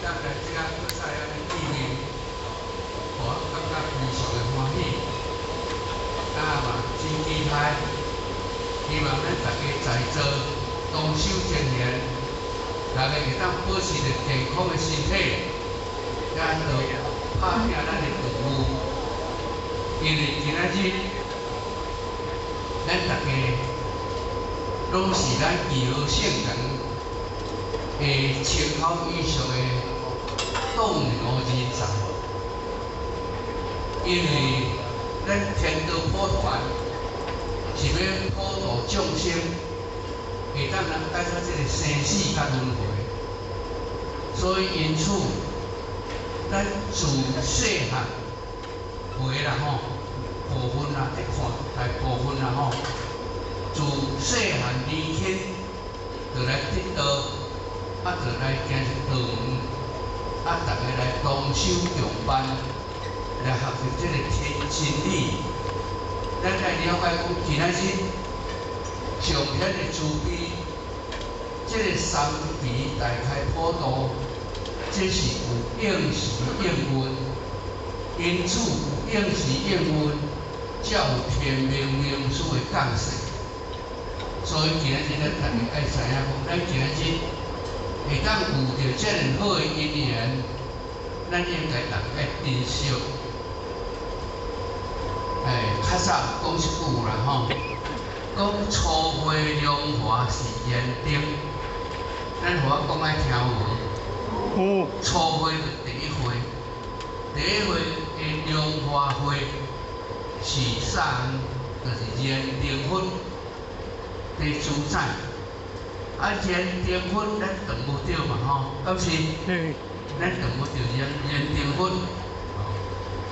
當來這個閣再按呢見面，予我感覺非常的歡喜。啊嘛真期待，希望咱大家在座同修前賢，大家會當保持著健康的身體，也都拍拚咱的隊伍。因為今仔日，咱大家攏是咱義和聖堂的穿口以上的棟梁人才。因為咱天道普傳是欲普度眾生，會當人解脫這個生死佮輪迴，所以因此，咱自細漢回啦吼，部分啦，咧看大部分啦吼，自細漢年輕就來得道，啊，就來行入道門，啊，逐家來同修共辦，來學習這個天真理。咱來了解講，今仔日上顯的慈悲，這個三蘊大開普度，這是有應時應運，因此有應時應運，才有天命明師的降世。所以今仔日咱逐家愛知影講，咱今仔日會當有著這爾好的因緣，咱應該逐家愛珍惜。欸，較早講一句啦吼，講初會龍華是燃燈，咱予我講愛聽無？有。初會就第一會，第一會的龍華會是啥？就是燃燈佛的主宰。啊，燃燈佛咱斷無著嘛吼，敢是？對。咱斷無著燃燈佛。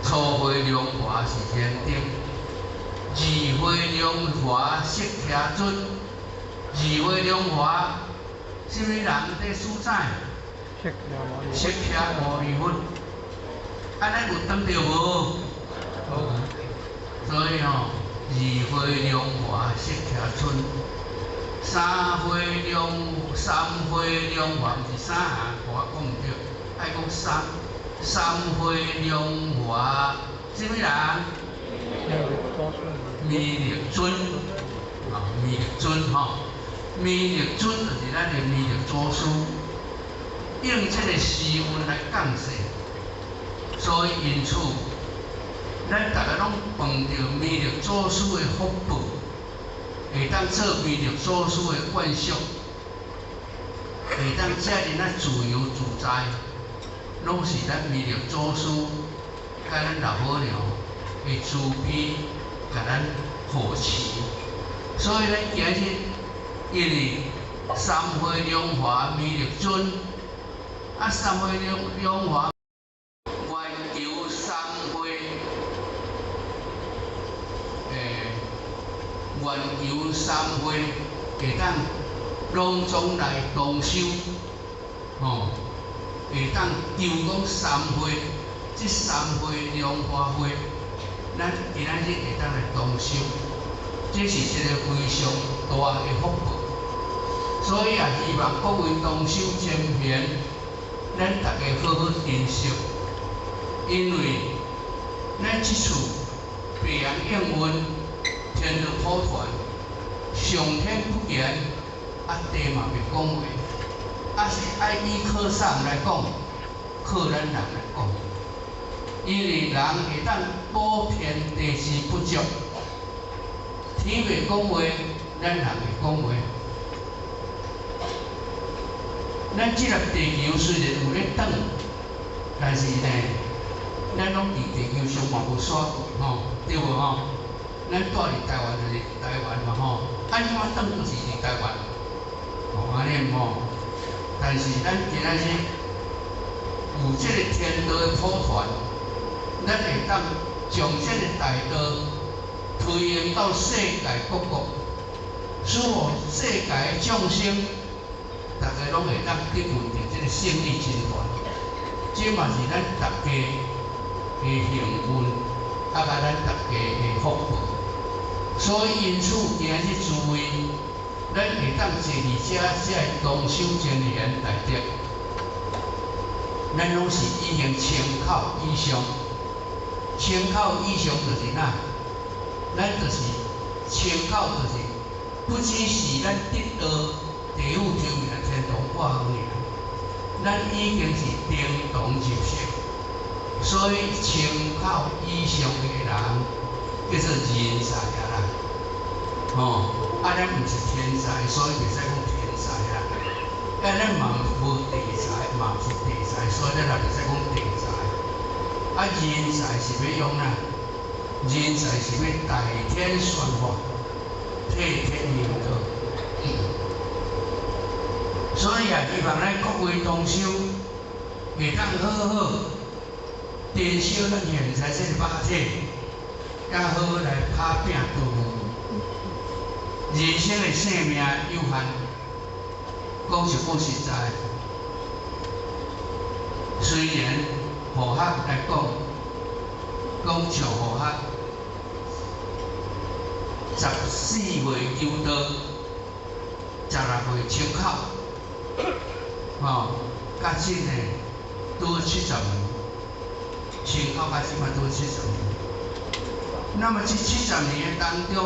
初會龍華是燃燈，二會龍華釋迦尊，二會龍華啥物人佇主宰？釋迦牟尼。釋迦牟尼佛。按呢有斷著無？所以吼，二會龍華釋迦尊，三會龍華，毋是三項，我講毋對，愛講三。三會龍華，啥物人？彌勒尊，啊，彌勒尊吼，彌勒尊就是咱的彌勒祖師，用這個時運來降世，所以因此，咱逐家攏傍著彌勒祖師的福報，會當做彌勒祖師的眷屬，會當遮爾仔自由自在。攏是咱彌勒祖師佮咱老母娘的慈悲，共咱護持。所以咱今日因為三會龍華彌勒尊，啊三會龍華願求三會，願求三會會當攏總來同修，吼。會當求講三會，這三會龍華會，咱今仔日會當來同修，這是一個非常大的福報。所以也希望各位同修前賢，咱逐家好好珍惜，因為咱這次白陽應運天道普傳，上天不言，啊地嘛袂講話。啊是愛依靠啥來講？靠咱人來講，因為人會當補天地之不足，天袂講話，咱人會講話。咱這粒地球雖然有咧轉，但是呢，咱攏佇地球上嘛無煞過吼，對無吼？咱住佇台灣就是台灣嘛吼，按怎轉就是佇台灣，吼按呢毋吼？但是咱今仔日有這個天道的普傳，咱會當將這個大道推行到世界各國，使予世界的眾生，逐家攏會當得聞著這個勝義真傳。這嘛是咱逐家的幸運，啊，佮咱逐家的福報。所以因此今日諸位，咱會當坐佇遮，才會同修前賢大德。咱攏是已經千口以上，千口以上就是哪？咱就是千口，就是不只是咱得到地府天命天堂掛爾，咱已經是登堂入室，所以千口以上的人叫做人才啊啦，吼，啊，咱毋是天才，所以袂使講天才啦。啊，咱嘛無地才，嘛毋是地才，所以咱也袂使講地才。啊，人才是欲用哪？人才是欲代天宣法，替天行道。所以啊，希望咱各位同修會當好好珍惜咱現在這個肉體，也好好來拍拚度。人生的性命有限，講一句實在，雖然佛學來講，講像佛學14歲求道，16歲穿口，吼，甲這呢拄70年，穿口甲這擺拄70年。那麼這七十年的當中，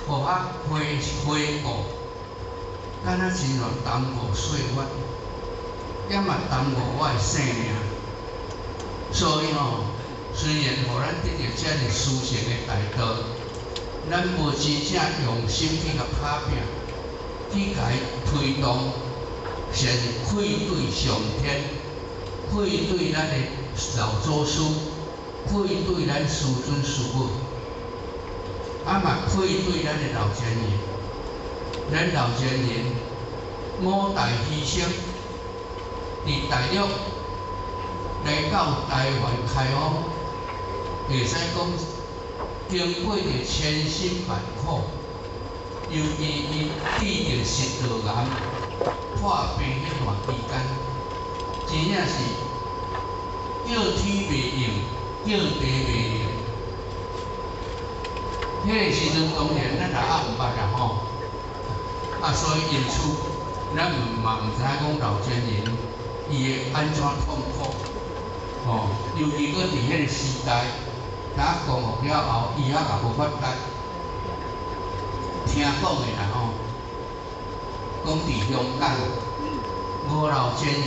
佛學回回顧，敢若真像耽誤歲月，也嘛耽誤我的性命。所以吼，雖然予咱得著遮爾殊勝的大道，咱無真正用心去共拍拚，去共伊推動，實在是愧對上天，愧對咱的老祖師，愧對咱師尊師母，啊嘛愧對咱的老前人。咱老前人五代犧牲，佇大陸來到台灣開放，會使講經過著千辛萬苦，尤其伊得著食道癌破病彼段期間，真正是叫天袂應，叫地袂靈。彼个時陣當然咱也猶毋捌啦吼，啊，所以因此咱嘛毋知影講老前人伊會按怎痛苦，吼，尤其閣佇彼个時代，若光復了後，醫學也無發達，聽講的啦吼，講佇香港吳老前人，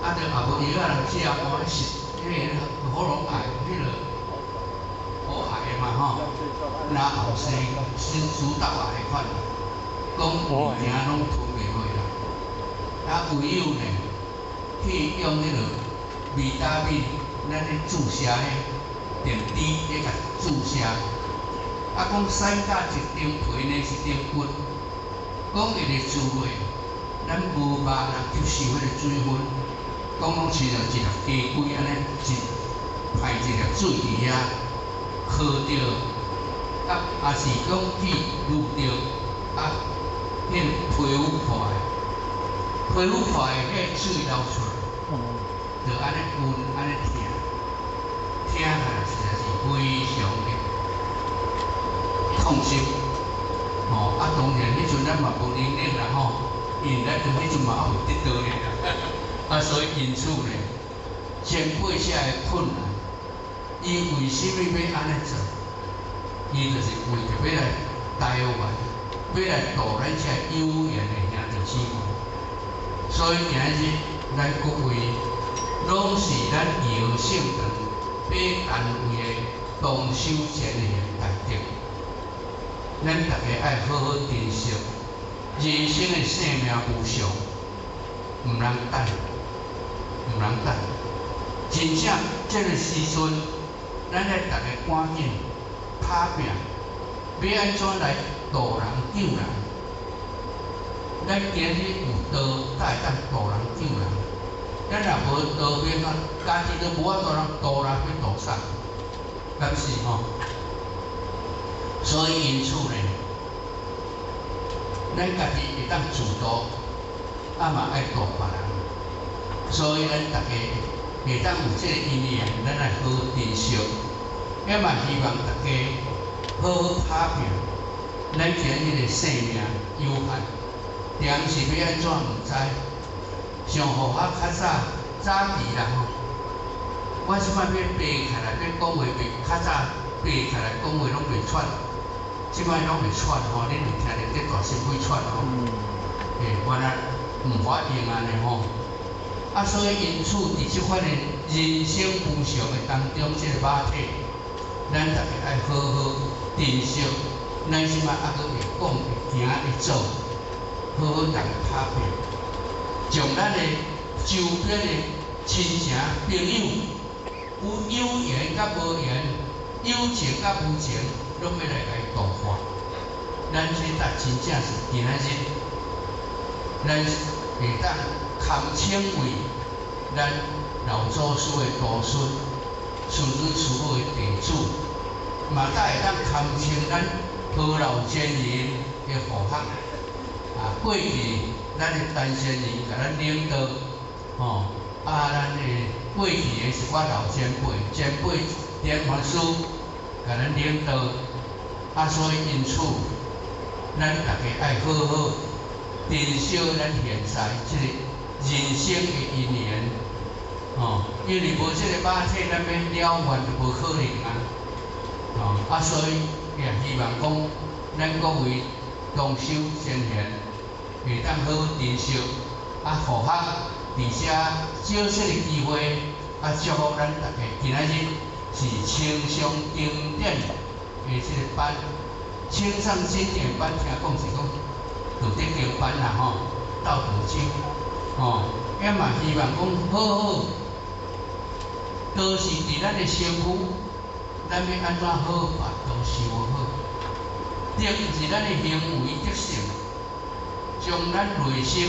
啊，著也無藥仔通食無，是彼个喉嚨癌，彼个喉癌嘛吼，然後生生食道癌彼款，講物件攏吞袂落啦，啊，唯有呢去用彼个維他命，咱咧注射彼點滴咧共注射，啊，講使甲一張皮呢一張骨，講會會注落，咱無肉通吸收彼个水分，講攏親像一粒雞胿按呢，一排一粒水佇遐，喝著，啊，抑是講去滷著，啊，彼个皮膚破的，皮膚破的彼個水流出來，就按呢溫按呢疼，聽起來實在是非常的痛心，吼，啊，當然彼陣咱嘛無能力啦吼，因為咱彼陣嘛猶未得道呢啦，啊，所以因此呢，經過這个困難，伊為啥物欲按呢做？伊就是為著欲來台灣，欲來度咱這有緣的兄弟姊妹。所以今日咱各位攏是咱藥聖堂八單位的同修前賢大德，咱逐家愛好好珍惜人生的性命無常，毋通等，毋通等。真正這个時陣，咱愛逐家趕緊拍拚，欲按怎來度人救人？咱今日有道，才會當度人救人。咱若無道，欲按怎？家己都無法度通度人，欲度啥？敢是吼？所以因此呢，咱家己會當自度，啊嘛愛度別人。所以咱逐家會當有這個因緣，咱愛好好珍惜。也嘛希望逐家好好拍拚。咱今日的性命有限，定是欲按怎毋知。像佛學較早早期啦吼，我這擺欲爬起來欲講話袂，較早爬起來講話攏袂喘，這擺攏會喘吼，恁有聽著這大心肺喘吼？欸，原來毋法用按呢吼。啊，所以因此佇這款的人生無常的當中，這个肉體，咱逐家愛好好珍惜。咱這擺猶閣會講、會行、會做，好好逐家拍拼，將咱的周邊的親情朋友，有有緣佮無緣，有情佮無情，攏欲來共伊度化。咱這搭真正是今仔日，咱會當堪稱為咱老祖師的徒孫，師尊師母的弟子，嘛才會當堪稱咱何老仙人的護學。啊，過去咱的陳仙人共咱領導，吼，啊，咱的過去的一寡老前輩、前輩蓮法師共咱領導，啊，所以因此，咱逐家愛好好珍惜咱現在這個人生的因緣，吼，因為無這個肉體，咱欲了願就無可能啊，吼，啊，所以也希望講，咱各位同修先賢會當好好珍惜，啊，護學佇遮借這個機會，啊，祝福咱逐家今仔日是清上經典的這個班，清上經典班，聽講是講道德經班啦吼，道德經，吼，也嘛希望講好好，都是佇咱的身軀，咱欲按怎好把道修好，德是咱的行為德性，將咱內心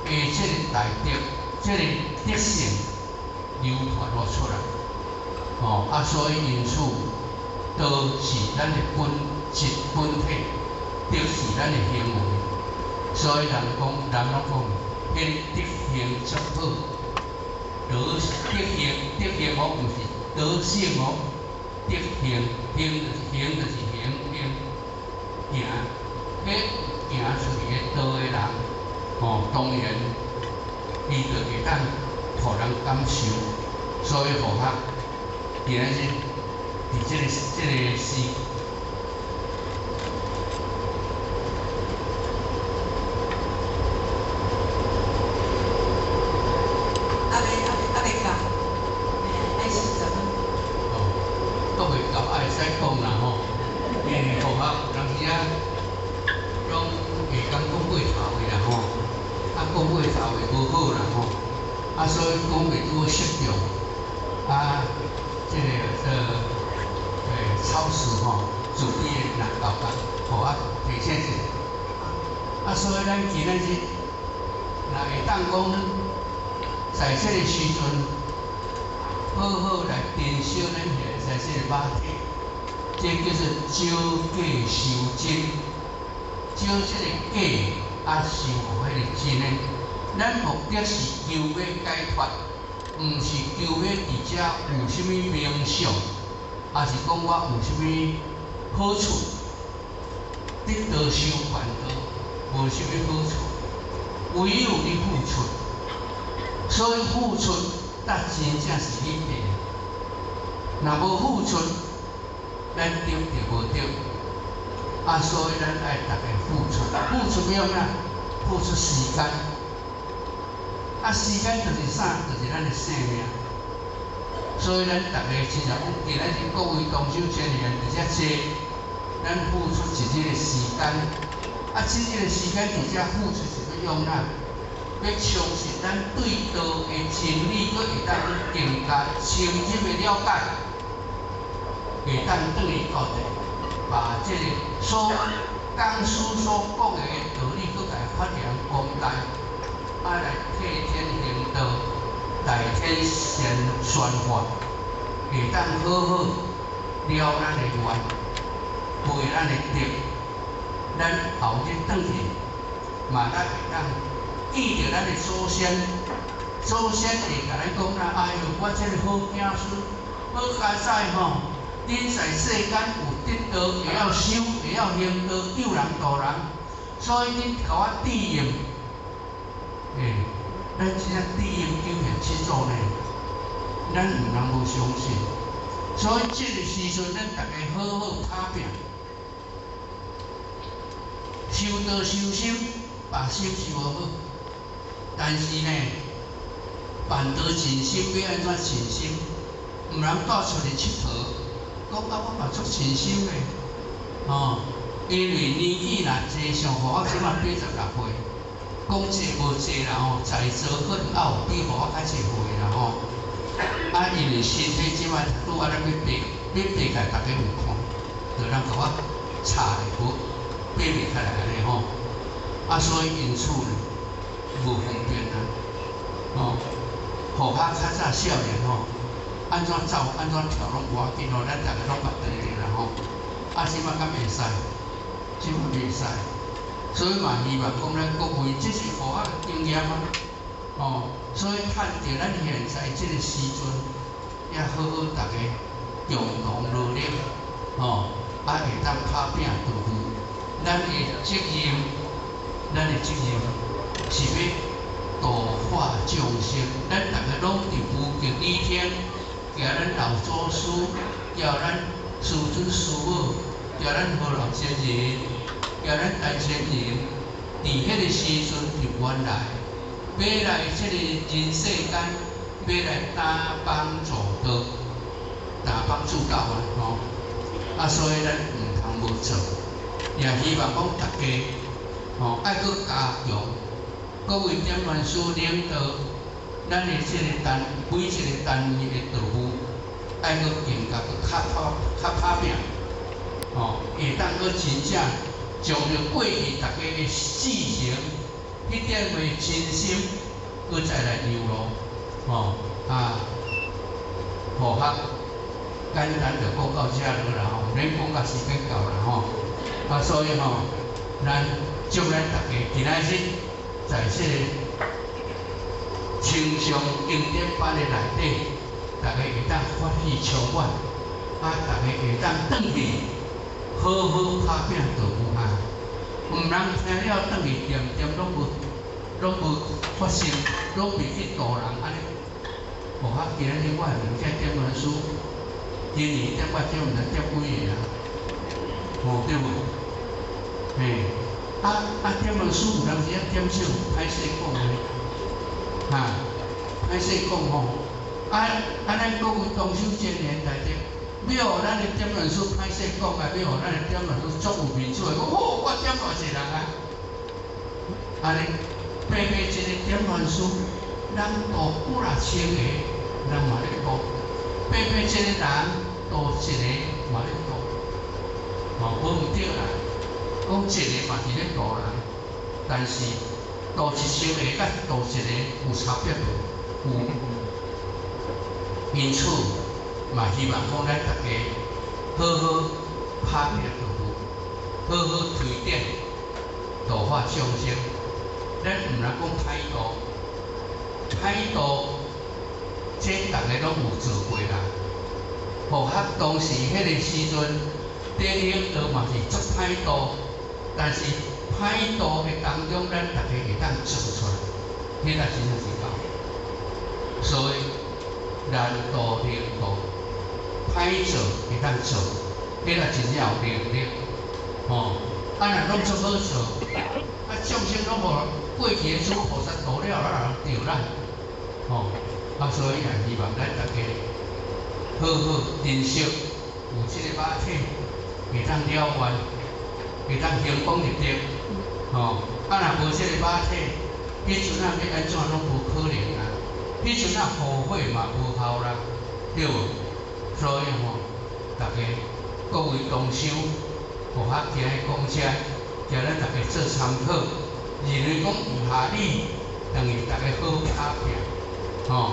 的這个大德、這个德性流傳落出來，吼啊，所以因此，道是咱的本質本體，德是咱的行為，所以人講，人攏講，彼个德行足好，德德行德行哦，毋是德性哦，德行行就是行就是行行行，彼行出去的道的人，吼，當然伊就會當予人感受，所以護學今仔日佇這個時。猶未到，愛40分。哦，閣未到，愛會使講啦吼，因為護學有當時啊，攏會講講過頭的啦吼，啊講過頭的無好啦吼，啊所以講袂拄好適中，啊，這個超時吼，自己的若到達，予我提醒一下。啊，所以咱今仔日若會當講，在這個時陣，好好來珍惜咱現在這個肉體，這叫做招假修真，招這個假啊修彼个真的。咱目的是求欲解脫，毋是求欲佇遮有啥物名相，抑是講我有啥物好處，得道修凡道，無啥物好處，唯有你付出。所以付出才真正是你的。若無付出，咱得就無得。啊，所以咱愛逐家付出，付出欲按怎？付出時間。啊，時間就是啥？就是咱的生命。所以咱逐家親像講，今仔日各位同修青年佇遮坐，咱付出一日的時間。啊，這日的時間佇遮付出是欲用哪？欲充實咱對道的真理，閣會當更加深入的了解，會當轉去到底，把這個所講師所講的道理，閣共伊發揚光大，啊來替天行道，代天宣宣法，會當好好了咱的願，背咱的德，咱後日轉去，嘛咱會當見著咱的祖先，祖先會共咱講啦，哎喲，我這個好子孫，好佳哉吼！恁在世間有得道，會曉修，會曉行道，救人度人，所以恁共我致願，欸，咱這個致願九現七十做呢，咱毋通無相信。所以這个時陣，咱逐家好好拍拚，修道修心，把心修好。但是呢，辦道盡心欲按怎盡心？毋通帶出去𨑨迌，講啊我嘛足盡心的，吼，因為年紀若濟，像我這馬86歲，講濟無濟啦吼，在座可能猶有比我較濟歲啦吼。啊，因為身體這馬拄仔咧欲爬，欲爬起來，逐家有看，就人共我插咧無，爬袂起來按呢吼。啊，所以因此呢，無方便啊，吼，符合較早少年吼，按怎走按怎跳攏無要緊吼，咱逐家攏捌佇咧啦吼。啊，這馬敢會使？這馬袂使，所以嘛希望講咱各位，這是符合經驗啊，吼，所以趁著咱現在這個時陣，也好好逐家共同努力，吼，啊會當拍拚致富。咱的責任，咱的責任是欲度化眾生，咱逐家攏佇無極理天，交咱老祖師，交咱師尊師母，交咱何老仙人，交咱陳仙人，佇彼个時陣就原來，欲來這个人世間，欲來擔幫助道，擔幫助教啊吼，啊所以咱毋通無做，也希望講逐家吼愛閣加強，各位點願師領導，咱的這个單每一個單位的道務，愛閣更加閣較拍較拍拚，吼，會當閣真正將著過去逐家的志誠，彼點的真心，閣再來揚路，吼啊，符合簡單就講到遮落啦吼，毋免講甲時間到啦吼，啊所以吼，咱祝咱逐家今仔日在這个清上經典班的內底，逐家會當法喜充滿，啊，逐家會當轉去好好拍拚道務啊，毋通聽了轉去恬恬攏無發生，攏袂去度人按呢。無啊，今仔日我兩隻點願師，今年點我點毋知點幾个啊？吼，對無？嘿，啊啊點願師有當時啊點少，歹勢講的，哈，歹勢講吼。啊啊，咱各位同修真緣內底，欲予咱的點願師歹勢講啊，欲予咱的點願師足有面子的，講哦，我點偌濟人啊？按呢，白白一个點願師，人度幾若千个，人嘛咧度；白白一個人度一个嘛咧度，吼，無毋對啦。講一個嘛是咧度人，但是度1000個佮度一個有差別無？有。因此，嘛希望講咱逐家好好拍拚道務，好好推展度化眾生。咱毋通講歹度，歹度，這逐家攏有做過啦。符合當時彼个時陣，頂領導嘛是足歹度，但是歹度的當中，咱逐家會當做出來，彼個真正是夠。所以難度能度，歹做會當做，彼個真正有能力，吼。啊，若攏足好做，啊，眾生攏予過去的諸菩薩度了，啊，人著咱，吼。啊，所以也希望咱逐家好好珍惜有這个肉體，會當了願，會當興光入德，吼。啊，若無這個肉體，彼陣仔欲按怎攏無可能啊！彼陣仔後悔嘛無效啦，對無？所以吼，逐家各位同修，符合今日講遮，叫咱逐家做參考，認為講有下理，等於逐家好拍拚，吼。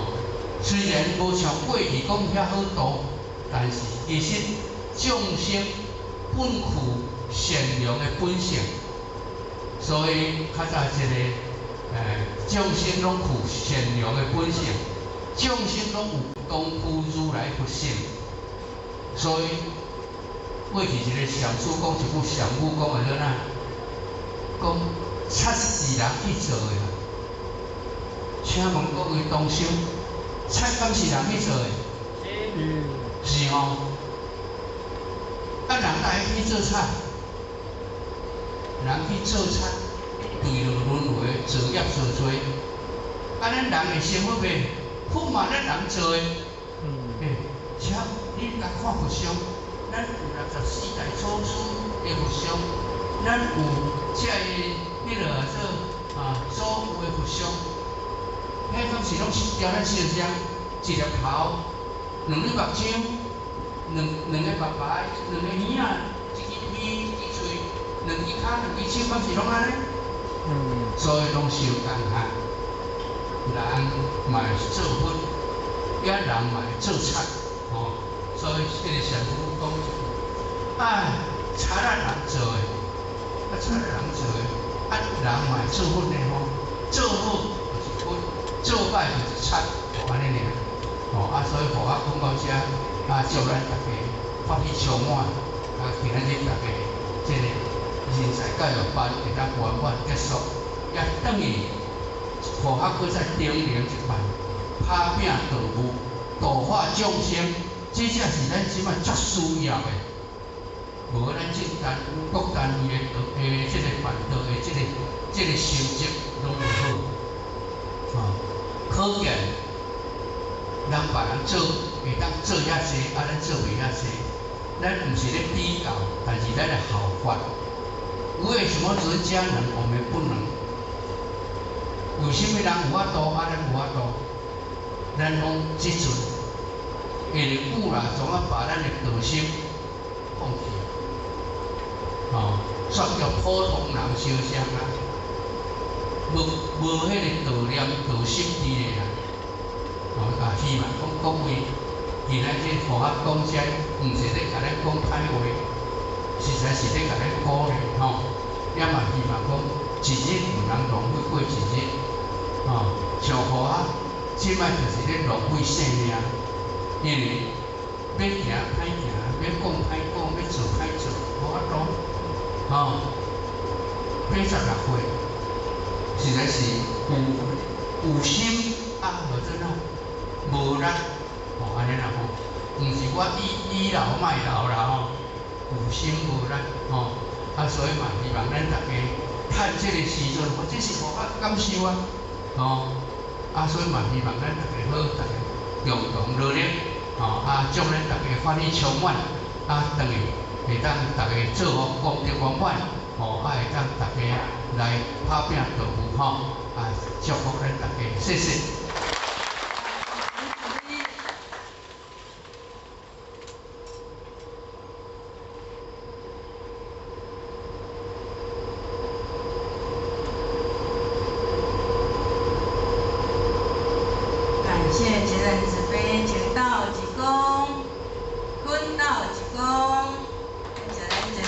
雖然無像過去講遐好度，但是其實眾生本具善良的本性，所以較早一個眾生攏具善良的本性，眾生攏有當具如來佛性，所以過去一個禪師講一句禪語，講的怎啊？講賊是人去做的啦。請問各位同修，贼敢是人去做的？是吼。啊，人哪會去做贼？人去做贼，墜落輪迴，造業造罪。啊，咱人會成佛袂？佛嘛咱人做的。欸，且你共看佛像，咱有64大祖師的佛像，咱有這個彼落做啊所有的佛像，彼敢是攏是雕咱相像，一粒頭，兩粒目睭，兩個目白，兩個耳仔，一支鼻，一支喙，兩支跤，兩支手，敢是攏按呢？所以攏相仝款。人嘛會做佛，也人嘛會做賊，吼。所以這个禪師講一句：啊，賊仔人做的，啊賊仔人做的，啊人嘛會做佛呢吼。做好就是佛，做歹就是賊，吼按呢爾。吼啊，所以佛法講到遮，啊祝咱大家法喜充滿，啊今仔日大家這个人才教育班會當圓滿結束，也轉去佛學閣再叮嚀一擺，拍拚道務，度化眾生，這才是咱這擺足需要的。無咱這單各單位的道的這個辦道的這個成績攏袂好。吼，可見人別人做會當做遐濟，啊咱做袂遐濟。咱毋是咧比較，但是咱來效法。為什麼人家能，我們不能？為什麼人有法度，啊咱無法度？咱攏這陣下日久啦，總啊把咱的道心放棄，吼，煞叫普通人相像啊，無彼个道念道心佇咧啦。吼啊，希望講各位今仔日佛學講遮，毋是咧共咱講歹話，實在是咧共咱鼓勵吼。也嘛希望講一日毋通浪費過一日，吼，像佛學，這擺就是咧浪費性命，因為欲行歹行，欲講歹講，欲做歹做，無法度，吼，86歲，實在是有心啊，無怎啊，無力，吼，按呢啦吼，毋是我倚老賣老啦吼，有心無力，吼，啊，所以嘛希望咱大家趁這个時陣，或者是佛學感受啊，吼，啊，所以嘛希望咱大家好，大家共同努力，吼，啊，祝咱大家法喜充滿，啊，轉去會當大家做福功德圓滿，吼，啊，會當大家來拍拚道務，吼，啊，祝福咱大家，謝謝。感謝一人慈悲，前道一功，坤道一功，感謝咱這個。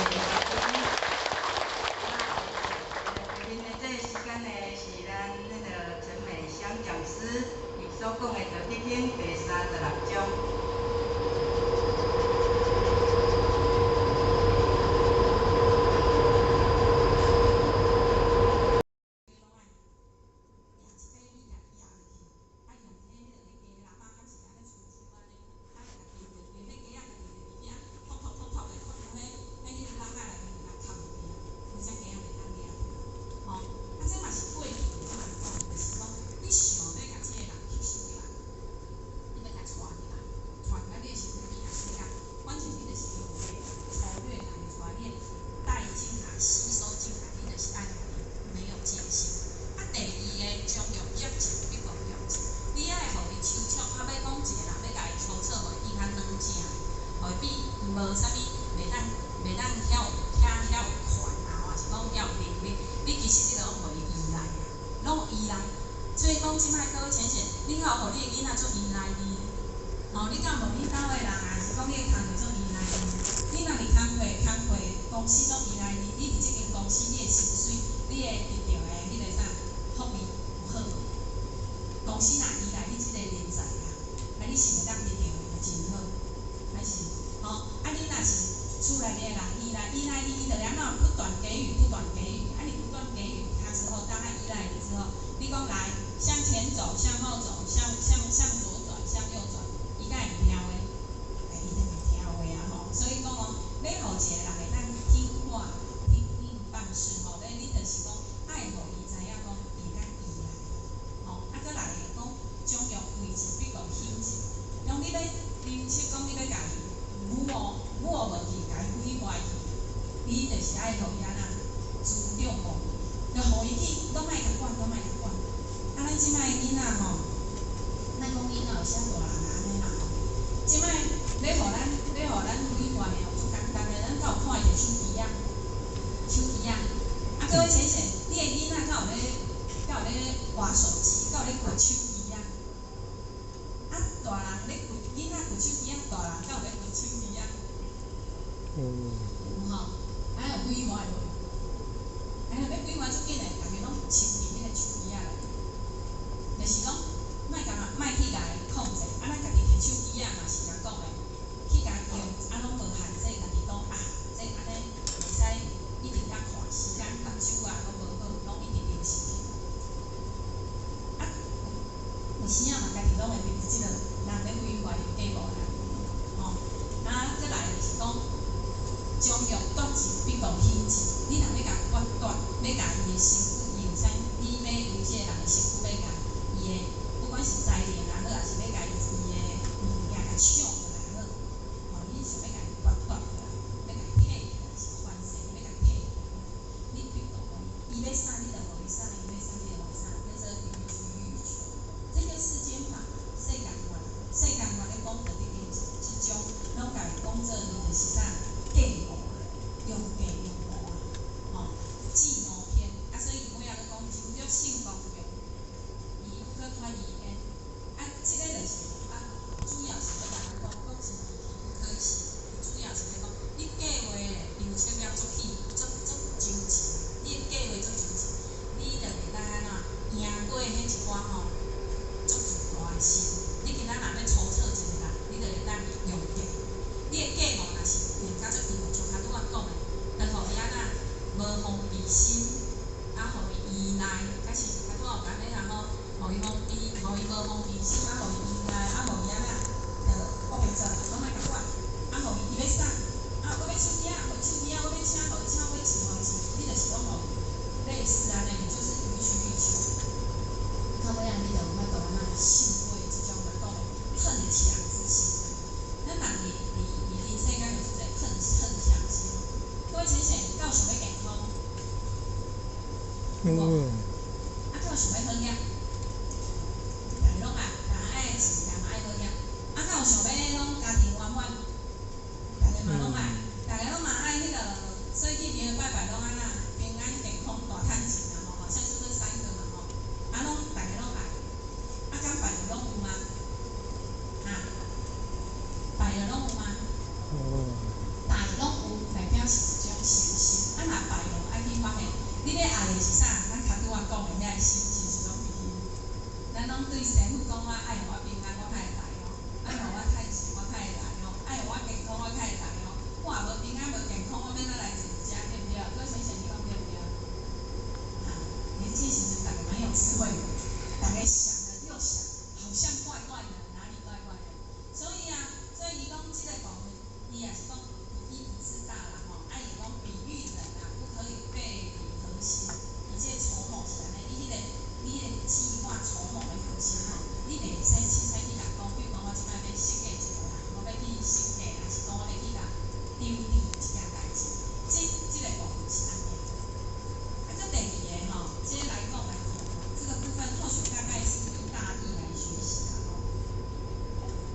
今日這個時間呢，是咱那個陳美香講師伊所講的《道德經》第36章。向前走，向後走，向左轉。你欲量測講你欲共伊侮辱侮辱落去，共伊毀壞去，你就是愛予伊按怎尊重無，就予伊去，攏莫共管，攏莫共管。啊，咱這擺囡仔吼，咱講囡仔有啥大人也按呢啦吼。這擺欲予咱欲予咱毀壞的哦，足簡單的，咱敢有看伊一个手機仔？手機仔，啊，各位淺顯，你的囡仔敢有咧滑手機，敢有咧滑手機仔？啊，大人咧滑囡仔滑手機仔，大人敢有咧滑手機仔？有。有吼，啊有毀壞無？哎呀，欲毀壞足緊的，逐家攏沉佇彼个手機仔內底，就是講莫共啊，莫去共伊控制。啊，咱家己摕手機仔嘛是共講的，去共用，啊攏無限制，家己講啊，這按呢袂使一直遐看，時間目睭啊攏無好，攏一直流失去。啊，有時仔嘛，家己攏會佇這個人咧毀壞計謀啦，吼。啊，閣來就是講，將欲斷盡，必當興盡。你若欲共割斷，欲共伊的身軀，伊毋知你欲為這個人的身軀，欲共伊的，不管是財力也好，抑是欲共伊伊的物件共搶落來也好，吼，你想欲共伊割斷落來，欲共伊退去，抑是反正欲共伊退去，你必當伊欲啥，你就予伊啥；伊欲啥，你就予伊啥，叫做予取予求。這個世間法，世間法，世間法咧講的這個這種，攏共伊講做伊就是啥計謀啊，用計用謀啊，吼，計謀篇。啊，所以伊尾仔閣講求著勝公用，伊閣脫離焉。啊，這個就是啊，主要是欲共咱講，講真可惜，主要是咧講，你計劃的流程了足細，足足周全，你的計劃足周全，你就會當按怎贏過彼一寡吼足自大的心。你今仔若欲籌策一個人，你就會當用計。你的計謀若是用甲足伊像較拄仔講的，就予伊按怎無防備心，啊，予伊依賴，敢是較拄仔有按呢啦吼，予伊防備，予伊無防備心，啊，予伊依賴，啊，予伊按怎，就烏白做，攏莫共管，啊，予伊伊欲啥，啊，我欲手機仔，予伊手機仔，我欲車，予伊車，我欲錢，予伊錢，你就是攏予伊類似按呢，你就是予取予求。到尾仔你就有法度按怎勝過這種來講的奮強之心。咱人佇人世間就是一個奮強心。各位淺顯，敢有想欲健康？有無？啊，敢有想欲好額？逐家攏愛，人愛錢，人嘛愛好額。啊，敢有想欲攏家庭圓滿？逐家嘛攏愛，逐家攏嘛愛彼個，所以去廟拜拜攏按怎平安健康大趁錢啊吼，好像是這三個嘛吼。啊，攏逐家攏愛。啊，敢拜著攏有嗎？啊，拜著攏有嗎？拜攏有，代表是一種信心。啊，若拜了，愛去發現，你咧愛的是啥？咱較拄仔講的遐個心，是毋是攏佇彼？咱攏對師父講，我愛予我平安，我較會來哦；愛予我趁錢，我較會來哦；愛予我健康，我較會來哦。我若無平安、無健康，我欲按怎來坐遮？對毋對？各位先生，你講對毋對？啊，年輕時陣，逐家蠻有智慧的，逐家想了又想，好像怪怪的，哪裡怪怪的？所以啊，所以伊講這個部分，伊也是講伊不自大啦吼，啊伊講比喻人啊，不可以背離核心，伊這個籌謀是按呢，你彼個計劃籌謀的核心吼，你袂使凊彩去共講，比如講我這擺欲設計一個人，我欲去設計，抑是講我欲去共處理一件代誌，這個部分是按呢。啊，這第二個吼，這個來講來看吼，這個部分或許大概是以大意來學習啦吼。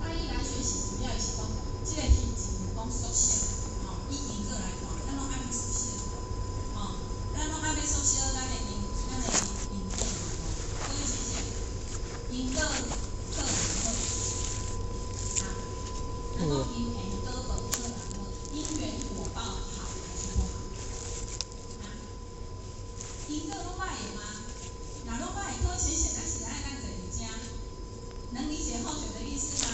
大意來學習，主要是講，這個虛情講屬性，吼，以因果來看，咱攏愛欲熟悉，吼，咱攏愛欲熟悉咱的因果嘛吼。各位先生，因果好毋好？啊，咱講因緣果報好毋好？因緣果報好還是不好？啊？因果攏歹的嗎？若攏歹的，各位淺顯，咱是愛咱坐佇遮，能理解後學的意思嗎？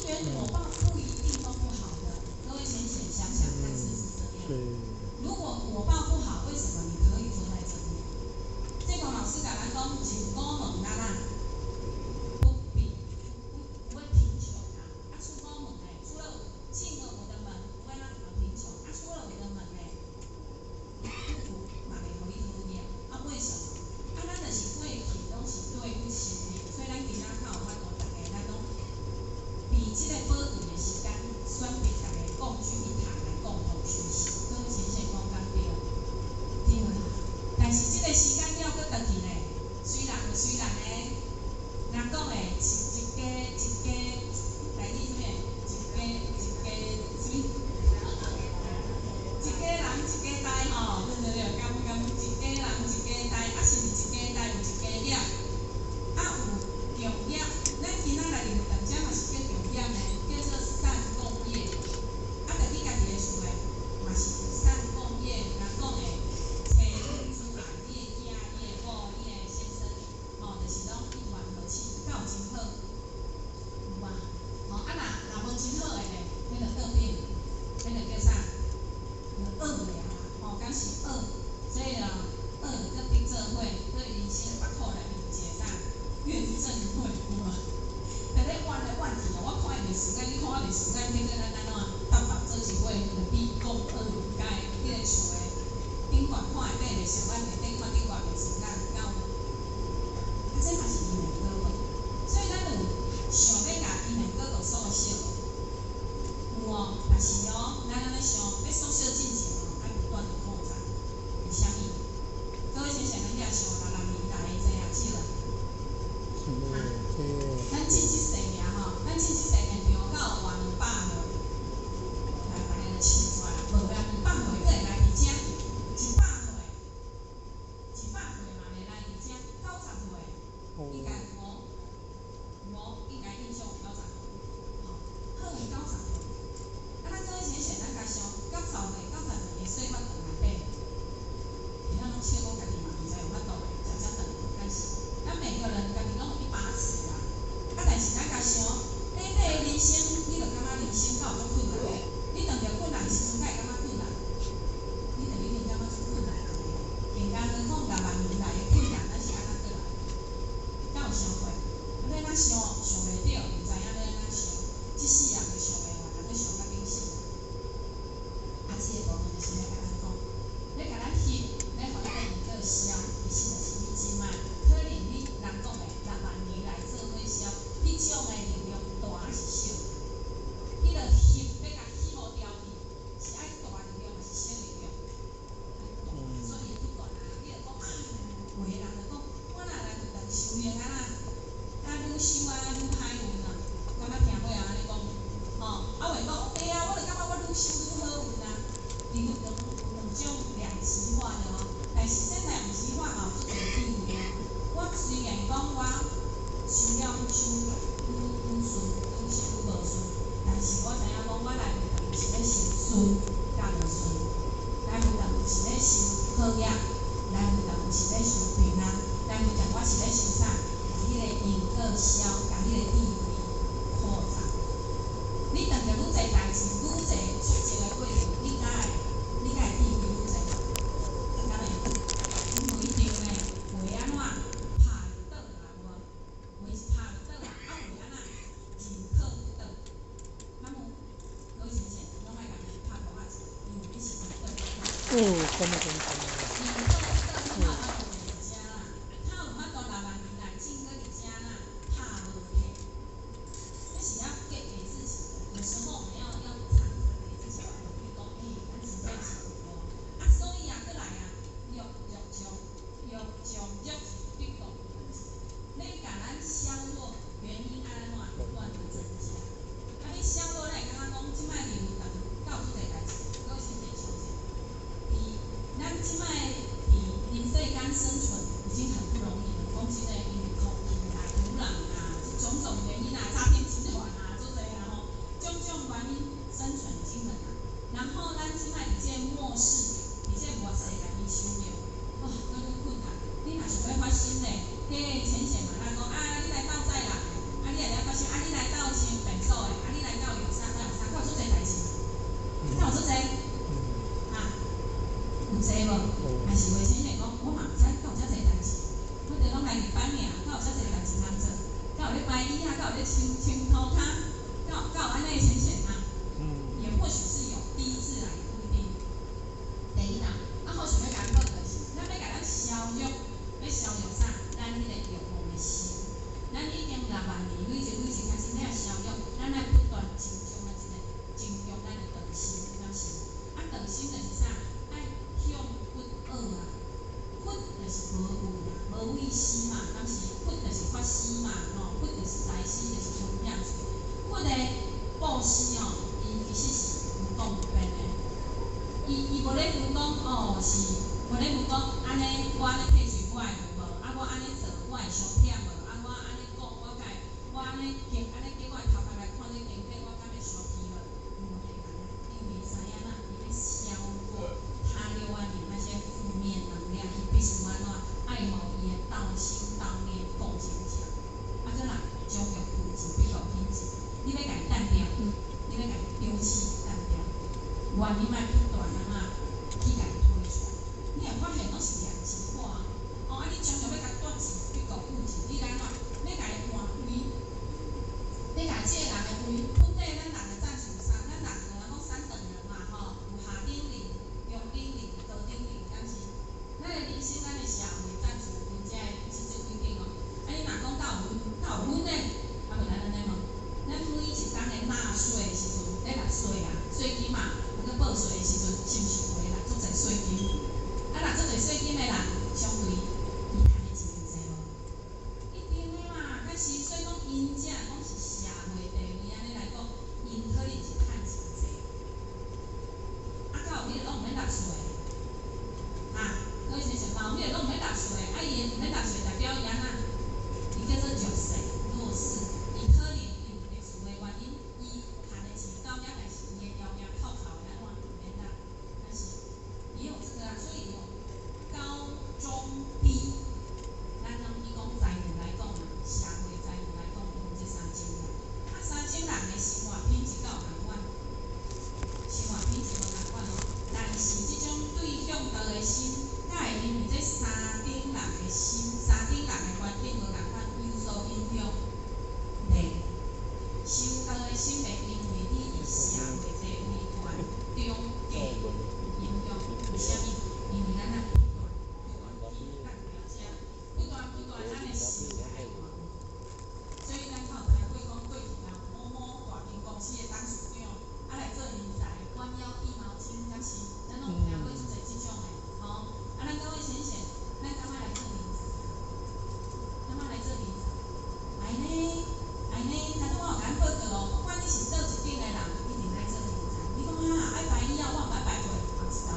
因緣果報不一定都不好的，各位淺顯想想看，是不是這樣？如果果報不好，為什麼你可以坐在這邊？這個老師共咱講，進五門咱啊，不比不會貧窮啊。啊，出五門呢，出了進了我的門，不會讓你們貧窮。啊，出了我的門呢，不嘛袂予你好額。啊，為什麼？啊，咱就是過去攏是對不起的，所以咱今仔較有法度，逐家咱攏比較這个寶貴的時間，選擇逐家共聚一堂來共同學習。各位淺顯講敢對？對啦。但是這个時間了，閣轉去呢？雖然有雖然呢，人講的一一家一家，台語啥物？一家一家啥物？一家人一家代吼，對對對，敢敢一家人一家代，啊是毋是一家代有一家業？啊有共業，咱今仔來入堂遮嘛是叫共業呢，叫做善共業。啊，轉去家己的厝的，嘛是善共業。人講的，妻子之愛，你的囝、你的某、你的先生，吼，就是攏一團和氣，敢有真好？有啊，吼啊若若無真好的呢，彼就倒轉，彼就叫啥？就惡了啦，吼，敢是惡，所以啊，惡就閣得做伙，對人生縛苦內面有一個啥？怨憎會，有無？伫咧怨來怨去哦，我看伊袂順眼，你看我袂順眼，結果咱按怎？搭搭做一伙，就比講惡，敢會彼個厝的頂懸看下底袂順眼，下底看頂懸袂順眼，敢有？啊，這嘛是因緣果報，所以咱就想欲共因緣果報縮小，有哦，但是哦，咱按呢想，欲縮小進前哦，愛不斷的擴展。為啥物？各位先生，咱遐想60年來濟啊少啊？咱進這世爾吼，咱進這世現場敢有活200歲？來，大家就笑出來，無啊，200歲閣會來佇遮，100歲，100歲嘛會來佇遮，90歲應該有無？有無？應該印象有90歲，吼，好有90歲。啊，咱各位淺顯，咱共想，九十歲，九十歲的歲月長若短，咱攏笑講家己嘛毋知有法度食遮長，但是咱每個人家己攏有一把尺啊。啊，但是咱共想，短短的人生，你就感覺人生敢有足困難？你當著困難的時陣，敢會感覺困難？你就一定感覺足困難啊！更加何況6萬年來的困難，咱是按怎過來？敢有想過？啊，欲按怎想？想袂著，毋知影欲按怎想。這世人就想袂完，啊，閣想甲頂死。啊，這個部分就是咧共咱講，咧共咱翕，咧予咱個因果消，其實就是你這擺可能你人講的6萬年來做伙消，彼種的力量大抑是小？彼個翕欲共翕予掉去，是愛大力量抑是小力量？愛大，所以會不斷啊！你就講啊，有的人就講，我若來佛堂修行啊啦，啊愈修啊愈歹運啊，敢捌聽過人按呢講？吼，啊有的講對啊，我就感覺我愈修愈好運啊。伊有兩有兩種兩極化的哦，但是這兩極化嘛有足濟智慧哦。我雖然講我修了愈修愈愈順，愈修愈無順，但是我知影講我來佛堂是咧修順佮無順，來佛堂是咧修好業，來佛堂是咧修平安，來佛堂我是咧修啥？共彼個因果消，共彼個智慧擴展。你當著愈濟代誌，愈濟挫折的過程，你敢會智慧愈濟？敢會？無一定呢，有的按怎拍就倒啊，有無？有的是拍就倒啊，啊有的按怎認可不倒。咱有，各位先生，攏愛共伊拍鼓仔者，因為你是倒。哦，咁啊咁咁。認可不倒，你嘛有法度佇遮啦？較有法度6萬年來進閣佇遮啦，拍無退。這是要給自己的，有時候我們要常常給自己鼓勵，講，欸，咱真正是有哦。啊，所以啊，閣來啊，欲欲將欲將欲是必講，你共咱削弱原因按怎不斷的增加。啊，你削弱，你會感覺講，這擺入佛堂敢有足濟代誌？各位先生想者，佇咱這擺佇人世間生存已經很不容易了，講真的，因為空氣啊、土壤啊，這種種原因啊，詐騙集團啊，足濟啊吼，種種原因生存已經很難。然後咱這擺佇這個末世，佇這個末世內面修行，哇，閣愈困難。你若想欲發心咧，彼個淺顯嘛，咱講啊，你來鬥載人的，啊，你若了發心，啊，你來鬥清便所的，啊，你來鬥用啥，鬥用啥，敢有足濟代誌？敢有足濟？啊，有濟無？還是話淺顯講，我嘛毋知敢有遮濟代誌，我著攏來禮拜爾，敢有遮濟代誌通做？敢有咧排椅仔，敢有咧清清塗跤？敢有按呢淺顯啊？也或許是有，第一次來也不一定。第一啦，啊，好想欲共咱講就是，咱欲共咱消弱，欲消弱啥？咱彼個欲望的心。布施哦，伊其實是有講有變的。伊無咧分講哦，是無咧分講按呢，我按呢退稅我會無？啊，我按呢做我會傷忝無？啊，我按呢講我敢會，我按呢經按呢經我的頭殼來看這經典，我敢會傷氣無？毋會按呢，因為知影啦，伊欲消過他六萬年那些負面能量，伊必須按怎？愛予伊的道心道念共堅強。啊，閣來將欲物質比較品質，你欲共伊擲掉，你欲共伊丟棄擲掉，願你莫不斷按怎去共伊推出來。你會發現攏是兩極化。哦，啊，你將欲共斷錢比較物質，你來按怎？欲共伊換位，你共這個人的位，本底咱人的戰士有三，咱人有人講三等人嘛吼，有下等人、中等人、高等人，敢是？咱的人生，咱的社會戰士有分這个這幾等哦。啊，你若講敢有分，敢有分呢？啊，無咱按呢問，咱每一工的納稅的時陣，咧納稅啊，稅金嘛，啊閣報稅的時陣，是毋是會納足濟稅金？啊，納足濟稅金的人，相對伊趁的錢有濟無？一定的嘛，但是所以講，𪜶遮講是社會地位按呢來講，𪜶可能是趁真濟。啊，敢有彼個攏毋免納稅？哈，各位先生，嘛有彼個攏毋免納稅，啊，伊毋免納稅代表伊按怎？伊叫做弱勢、弱勢，伊可能因為特殊的原因，伊趁的錢到遐，但是伊的條件扣扣的按怎毋免納，但是也有這個啊，所以有高中低。咱攏以講財富來講啊，社會財富來講，有這三種人。啊，三種人的生活品質敢有仝款？生活品質無仝款哦。但是這種對向道的心，敢會因為這三等人的心、三等人的環境無仝款有所影響？袂。修道的心袂因為你佇社會地位懸中低影響。為啥物？因為咱若不斷不斷去擲掉遮，不斷不斷咱的心愛換。所以咱較有聽過講過去啊，某某大間公司的董事長啊來做人才，彎腰遞毛巾，敢是？咱攏有聽過足濟這種的，吼。啊，咱各位先生，咱敢愛來做人才？敢愛來做人才？愛呢，愛呢，頭拄我有共咱報告哦，不管你是佗一等的人，一定愛做人才。你講啊，愛拜以後我毋捌拜過，後一道，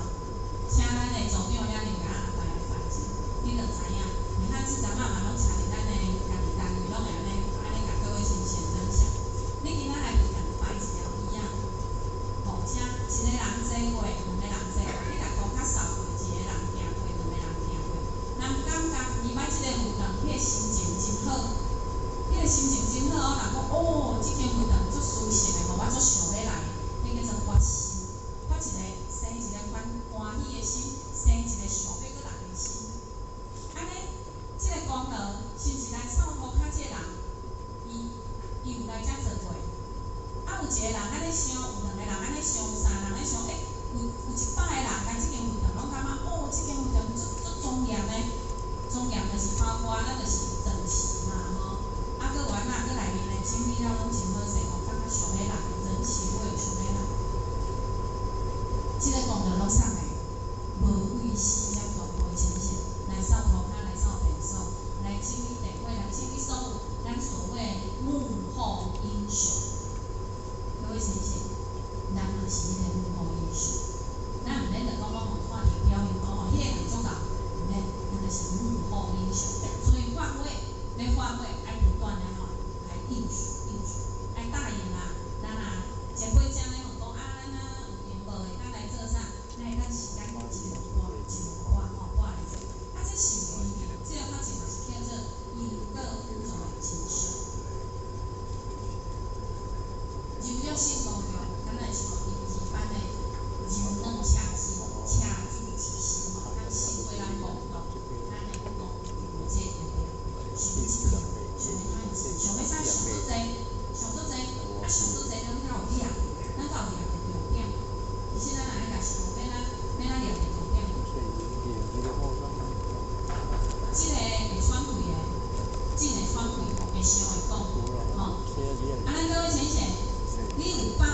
請咱的組長遐爾共咱安排來拜者，你就知影。你看這陣仔嘛攏請佇咱的家己單位，攏會按呢按呢共各位先生分享。你今仔來佛堂拜一條魚仔，吼，請一個人坐過，兩個人坐，你共塗跤掃過，一個人行過，兩個人行過，人感覺入來這个佛堂，彼個心情真好，彼個心情真好哦。人講哦，這間佛堂足舒適的，予我足想欲來，彼叫做發心，發一個生一個歡歡喜的心，生一個想欲閣來的心。按呢，這个功勞是毋是來掃塗跤這個人？伊有來遮做過。啊，有一個人按呢想，有兩個人按呢想，有三個人按呢想，欸，有100個人來這間佛堂，攏感覺哦，這間佛堂足足莊嚴的，莊嚴就是包括咱就是斷食嘛吼，啊，閣有按怎，閣內面的整理了攏真好勢，吼，感覺想欲來，人情味想欲來。這個功勞攏啥來？無畏施遮大的呈現，來掃塗跤，來掃便所，來整理地位，來整理所有咱所謂幕後英雄。各位先生，咱嘛是彼個幕後英雄，咱毋免就講攏予看佇表面講哦，彼個人足𠢕，毋免，咱就是幕後英雄。所以發揮，欲發揮，愛不斷按怎來應許應許，愛答應啊。咱若前輩遮咧問講啊，咱啊有閒無會當來做啥？咱會當時間一兩半一兩半吼半來做。啊，這是有意義，這个發展嘛是叫做有道宇宙的真相。柔弱性剛強，敢若像幼兒班的柔軟車子，車主之心吼，咱心過咱無動，咱會講有這個力量，想欲這個，想欲趁錢，想欲啥想足濟，想足濟，啊想足濟，咱才有掠，咱才有掠著重點。其實咱若愛共想，欲怎欲怎掠著重點？這個會喘氣的，進會喘氣，會想會講，吼。啊，咱各位先生，你有把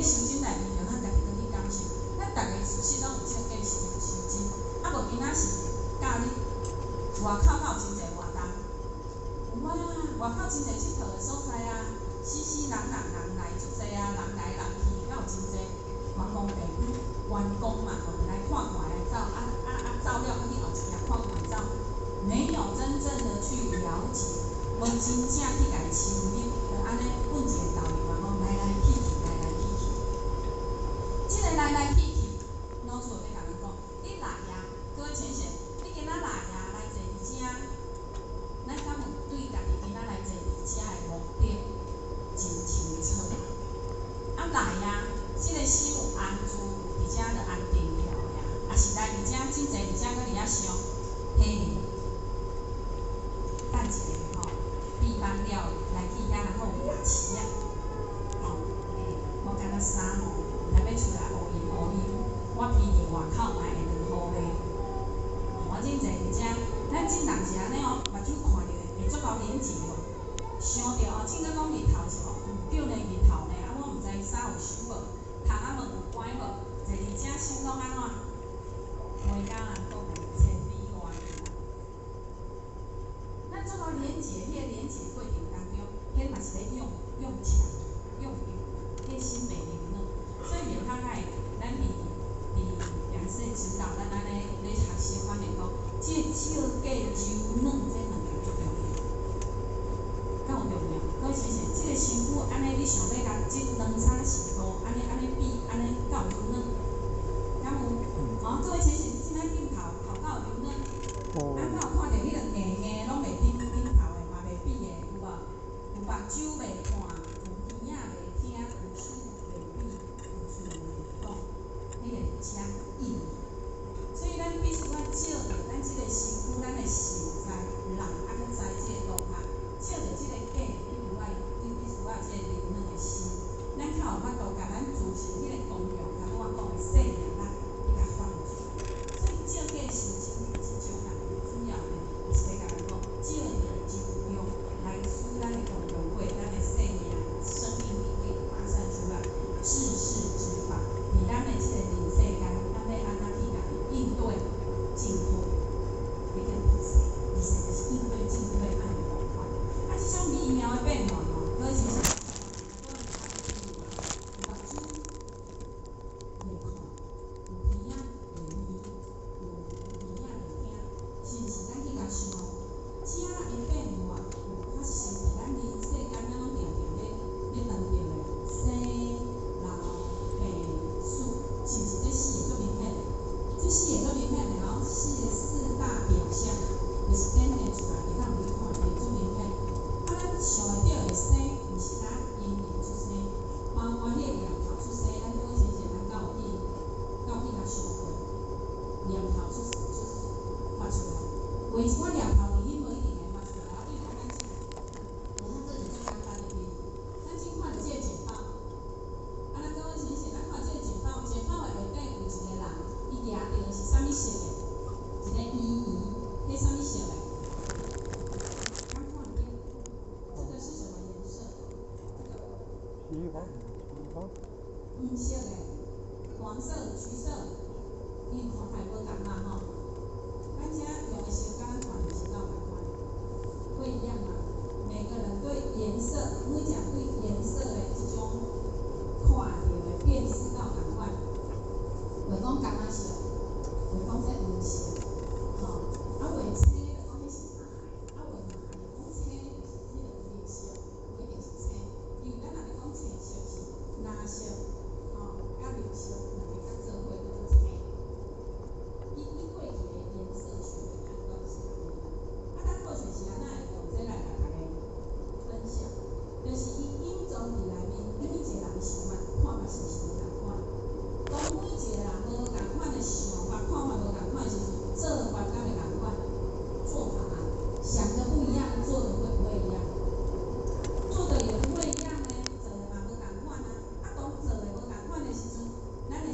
修真內面，著咱家己閣去感受。咱逐个事實攏有照假修真，啊無今仔是教你外口敢有真濟活動？有啊，外口真濟𨑨迌的所在啊，熙熙攘攘人來足濟啊，人來人去，敢有真濟觀光地區觀光嘛，吼，來看看來走，啊啊啊走了閣去後一行看看走，沒有真正的去了解，無真正去共伊深入，就按呢阮一个導遊啊，講來來去去，來來去去。這个來來去去，老師有欲共咱講，你來啊，各位淺顯，你今仔來啊，來坐佇遮，咱敢有對家己今仔來坐佇遮的目的真清楚？啊來啊，這个心有安住，有佇遮就安定落來啊，抑是來佇遮真濟佇遮閣佇遐想，彼等一下吼，閉班了來去遐，然後有夜市啊，吼，欸，我敢若衫吼，毋知欲出來烏陰烏陰，我鼻佇外口嘛會落雨咧。我真濟佇遮，咱真人是按呢哦，目睭看著會足𠢕連結無？想著哦，凊彩講日頭是哦，對呢日頭呢，啊我毋知衫有收無，窗仔門有關無？坐佇遮心攏按怎？袂甲人講的千里外去啦。咱足𠢕連結，彼个連結過程當中，彼嘛是咧用用強用力，彼心袂柔軟。所以免較愛咱佇講師指導咱按呢咧學習發現講，這個照假柔軟這兩個足重要，敢有重要？各位先生，這個身軀按呢，你想欲共這兩三十度，按呢按呢比，按呢敢有柔軟？敢有？吼，各位先生，這擺鏡頭頭敢有柔軟？啊，敢有看著彼个硬硬攏袂頂頂頭的，嘛袂比的，有無？有目睭袂看，有耳仔袂聽，有手袂比，有喙袂講，彼个遮硬。所以咱必須愛照著咱這个身軀，咱的實在人，啊閣知這個當下，照著這個假，你有愛，你必須愛這個柔軟的心。咱較有法度共咱自身彼個功用，頭拄我講的生命力，去共發揮出來。所以照假修真是種人主要的，就是欲共咱講，照著柔用來使咱的公共會，咱的生命生命力可以發散出來，治世之法。佇咱的這個人世間，咱欲按怎去共應對進退，彼叫二世，二世就是應對進退愛有方法。啊，這種微妙的變化吼，各位先生，有目睭袂看，有鼻仔袂聞，有耳仔袂聽，是毋是？咱去共想，遮的變化有發生佇咱人世間，咱攏定定咧碰著的生老病死，是毋是？這四个足明顯的，這四个足明顯的吼，四个四大表象，就是展現出來，會當予你看著足明顯。啊，咱想會著的生，毋是咱嬰兒出生，包括彼個念頭出生，咱拄仔先前咱敢有去共想過？念頭出發出來，有一寡念頭佇彼無一定會發出來。啊，比如講咱這，我看這個足簡單的比喻，咱先看著這個簡報，啊，咱各位先生，咱看這個簡報，簡報的下底有一個人，伊舉著的是啥物色的？一個圓圓，彼啥物色的？敢看著？這個是什麼顏色？這個。橘黃，橘黃。黃色的，黃色、橘色，因看法無仝嘛吼。咱遮用的色佮咱看著是敢有仝款？會一樣嗎？每個人對顏色，每一個對顏色的這種看著的辨識敢有仝款？袂講仝仔色，袂講這黃色，吼，啊畫青就講彼是藍，啊畫藍就講青就是彼個綠色，無一定是青，因為咱若咧講青色是藍色，吼，佮綠色兩个佮做伙叫做青。伊過去的顏色學的判斷是按呢啦。啊，咱過去是按怎會用這來共大家分享？就是伊隱藏佇內面，每一個人的想法看法是毋是無仝款？當每一個人無仝款的想法、看法無仝款的時陣，做法敢會仝款？做法啊，想的不一樣，做的會不會一樣？做的也不會一樣呢，做的嘛無仝款啊。啊，當做的無仝款的時陣，咱的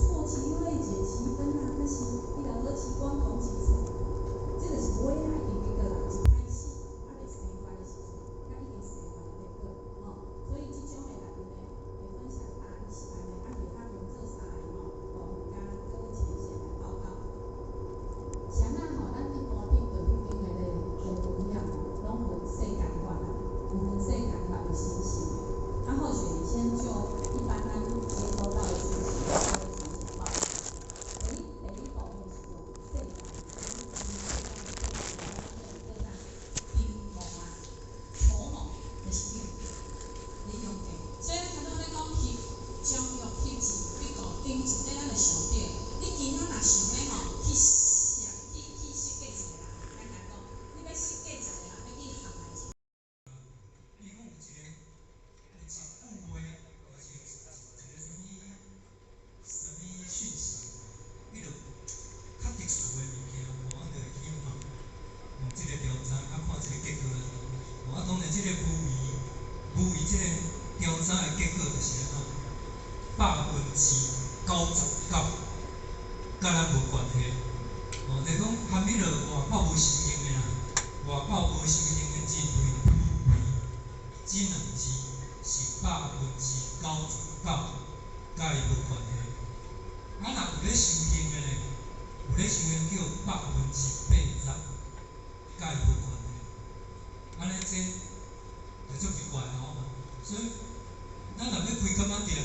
錯其位減其分啊，還是你若好試管同其層，這就是尾仔已經結果啦，一開始猶未生發的時陣，才已經生發的結果，吼。所以這種的內面呢，會分享大意是按呢，啊，袂較分做三个吼，哦，佮各個前線來報告。是按怎吼？咱一般去道德經的咧經文遐吼，攏分世間法啦，有分世間法的心性。啊，或許你先就一般咱接收到的訊息，各位前線報告。第一部分是從世間，叫啥？陰謀啊，籌謀，就是你用的。所以咱頭拄咧講翕將欲翕字，比五頂一底，咱就想著，你今仔若想欲吼去設去去設計一個人，簡單講，你欲設計一個人，欲去陷害一個。伊講有一個有一句話，抑是一個啥物啥物訊息，彼落較特殊的物件，吼，啊，就會去問問這個調查，啊，看這個結果。吼，啊，當然這個無為無為這個調查的結果就是按怎？99%佮咱無關係。吼，就是講含彼落外口無修行的啦，外口無修行的認為無為這兩字是99%佮伊無關係。啊，若有咧修行的呢，有咧修行叫80%佮伊無關係。按呢這就足奇怪吼。所以咱若欲開柑仔店，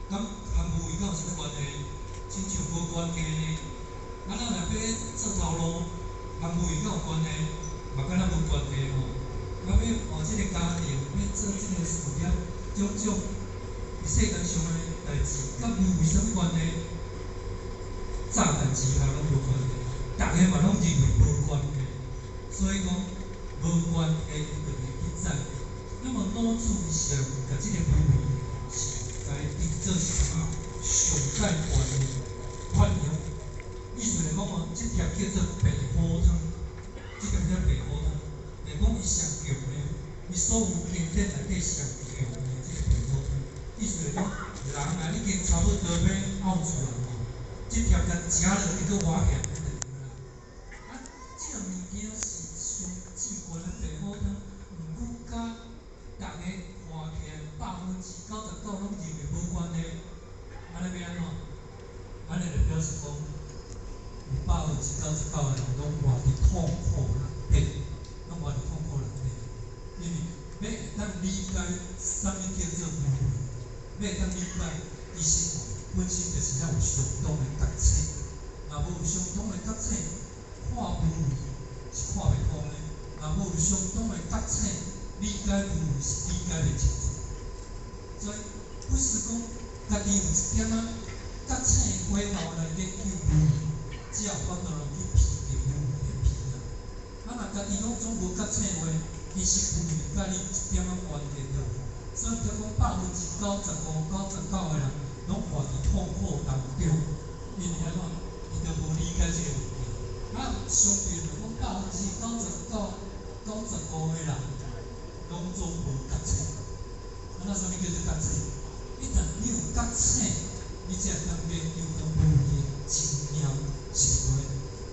敢含無為敢有啥物關係？親像無關係呢。啊，咱若欲做頭路，含無為敢有關係？嘛佮咱無關係吼。啊，欲哦，這個家庭欲做這個事業，種種佇世間上的代誌，佮無為啥物關係？乍看之下攏無關係，逐家嘛攏認為無關係，所以講無關係，伊就袂記載。那麼老子是共這個無為是共伊定做是啥物上界懸的反應。意思來講哦，這帖叫做白虎湯，這帖叫白虎湯，就是講伊上強的，伊所有經典內底上強的這個白虎湯。意思來講，人啊已經差不多欲嘔出來吼，這帖共食落去閣活起來，就對啦。啊，這個物件是上至懸的白虎湯，毋過佮逐家看起來99%攏認為無關係，按呢欲按怎？按呢就表示講，有99%的人攏活佇痛苦內底，攏活佇痛苦內底。因為欲會當理解啥物叫做無為，欲會當理解，其實本身就是咱有相當的覺醒。若無有相當的覺醒，看無為是看袂通的；若無有相當的覺醒，理解無為是理解袂清楚。所以，不是講家己有一點仔覺醒過後來研究無為，才有法度來去批評無為的批啊。啊，若家己攏總無覺醒的話，其實無為佮你一點仔關係都無。所以才講95、99的人攏活佇痛苦當中，因為按怎？伊都無理解這個物件。啊，相對來講，99、95的人攏總無覺醒。啊，那啥物叫做覺醒？一旦你有覺醒，你才會當研究講無為的真命是啥。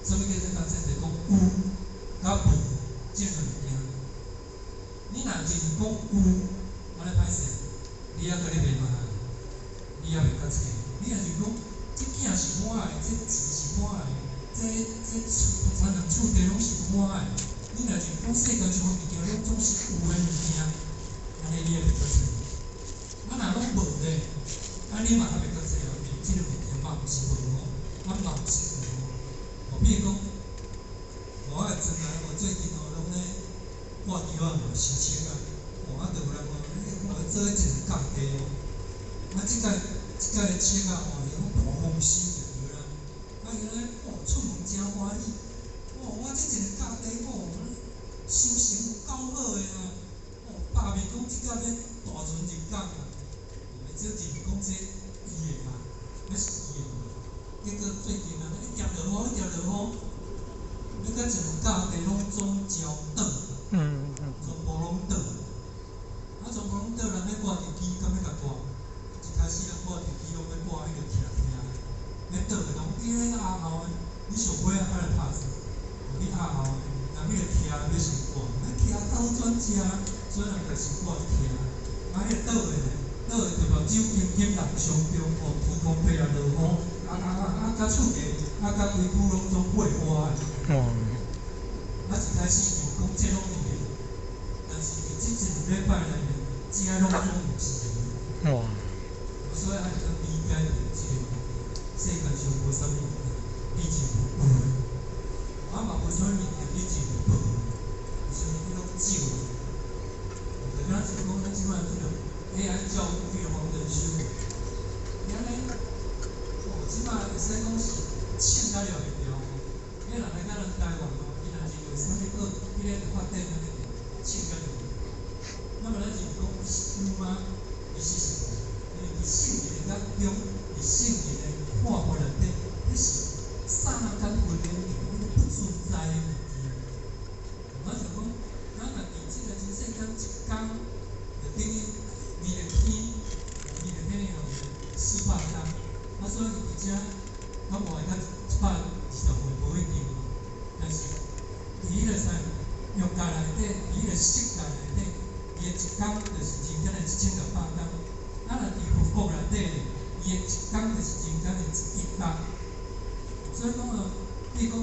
啥物叫做覺醒？就是講有佮無這兩物件。你若是講有，按呢歹勢，你猶閣咧迷茫，你猶袂覺醒。你若是講，這囝是我的，這錢是我的，這這厝田人厝地攏是我的。你若是講世間上的物件攏總是有的物件，按呢你猶袂覺醒。啊，若攏無咧，啊你嘛猶袂覺醒啊？因為這個物件嘛毋是無哦，啊嘛毋是有哦。哦，比如講，我的陣來，我最近哦攏咧掛橋仔嘛，申請啊，哦啊，就有人講，欸，我做一個工地哦，啊，這屆的車啊，吼，伊講大豐收就對啦。啊，伊咧，哦，出門誠歡喜，哦，我這一個工地哦，收成有夠好的啊，哦，百面講這屆欲大船入港啊，哦，這就是講這伊的啊，那是伊的。結果最近啊，一定落雨，一定落雨，你甲一個工地攏總焦轉，全部攏轉。啊，全部攏轉，人咧掛地基，敢欲共掛？一開始人掛地基攏欲掛彼個徛徛的，咧倒就讲，你咧压后的，你上尾仔才来拍算，你压后的，人彼个徛欲先挂，咱徛较好转食，所以人就先挂徛。啊，彼个倒的呢，倒的就目睭金金人相中，哦，天空飞啊落雨，啊啊啊啊，甲厝价，啊甲规区拢总八花的。啊，一开始就讲这拢伊的，但是伫这一两礼拜内面，这拢总毋是的。所以爱当理解著这个问题，世间上无啥物物件，你真有的，啊嘛无啥物物件你真有无的，啥物你拢少的。就敢像讲咱这摆这个 AI 教育彼个黄仁勋，伊按呢，哦，这摆会使讲是凊甲了会牢吼。彼人来甲咱台湾吼，伊若认为啥物个，彼个就发展安尼凊甲了。那么咱是讲有吗？伊是啥？因为伫圣人的眼中，伫圣人的看法内底，彼是刹那间分的物件，彼个不存在的物件。我想讲，咱若伫这个人世间一工，就等于弥勒天，弥勒天吼400工，啊，所以伫遮，拢无会到120岁无一定，但是伫彼个啥欲界内底，伫彼个色界内底，伊的一工就是人间的1600工。啊，若伫佛国内底，伊的一工就是人间的1亿工。所以讲啊，你讲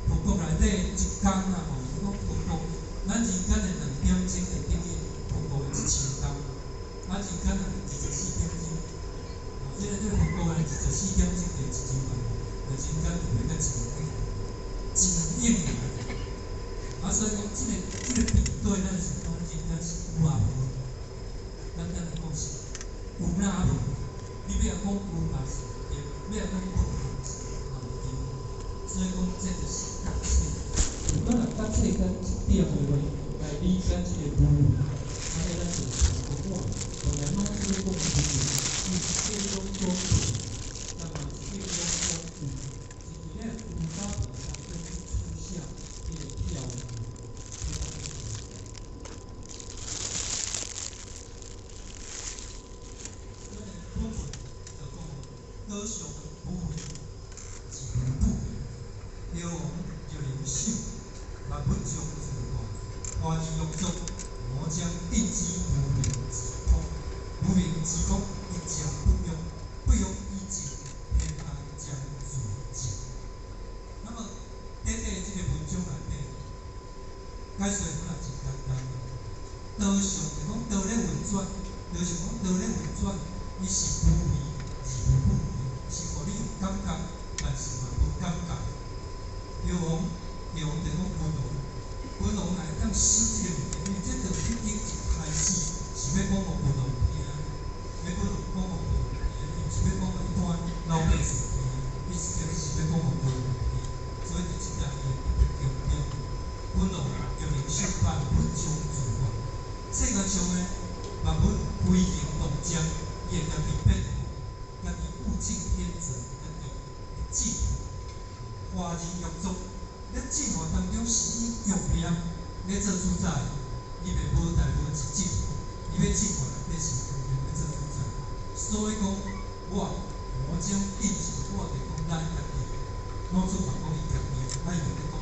佛国内底一工啊吼，你讲佛国，咱人间的2点钟就等于佛国的1000工。啊，人间的24点钟，哦，这个佛国的24点钟就1000万，就人间就袂到1亿，1亿啊！啊，所以讲这个比对，咱是讲人间是有啊无？简单来讲是有哪无？你欲讲有嘛是对，欲讲无嘛是对。所以讲这就是觉醒。如果若觉醒咱一点的话，来理解这个无为，按呢咱就想讲哇，原来老子讲的无为，伊是一种讲无，但嘛是一种讲有，是伫咧有甲无当中去取舍，彼个跳跃。所以本文就讲道上无为是无不为，药王玉灵手，万物将自化，花之玉作，魔将定之无名之空，无名之空一将不用，不用以静，天下将自静。那么，短短这个文章内底，解说本来真简单。道上就讲道咧运转，道上讲道咧运转，伊是无为而无不为，是予你有感觉，但是嘛无感觉。药王，药王就讲君王，君王若会当修这个物件，因为这道德经一开始是欲讲予君王听，欲讲予君王听，伊毋是欲讲予一般老百姓听，伊是这个是欲讲予君王听，所以伫这搭伊会特别强调，君王玉灵修万物将自化，世间上的万物飞行动静，伊会家己变化，家己物竞天择，家己会进化，花而欲作，咧进化当中是以欲念咧做主宰，伊袂无代无志进化，伊欲进化内底是欲念咧做主宰。所以讲，我魔将定是我就讲咱家己，老子嘛讲伊家己，啊伊就咧讲，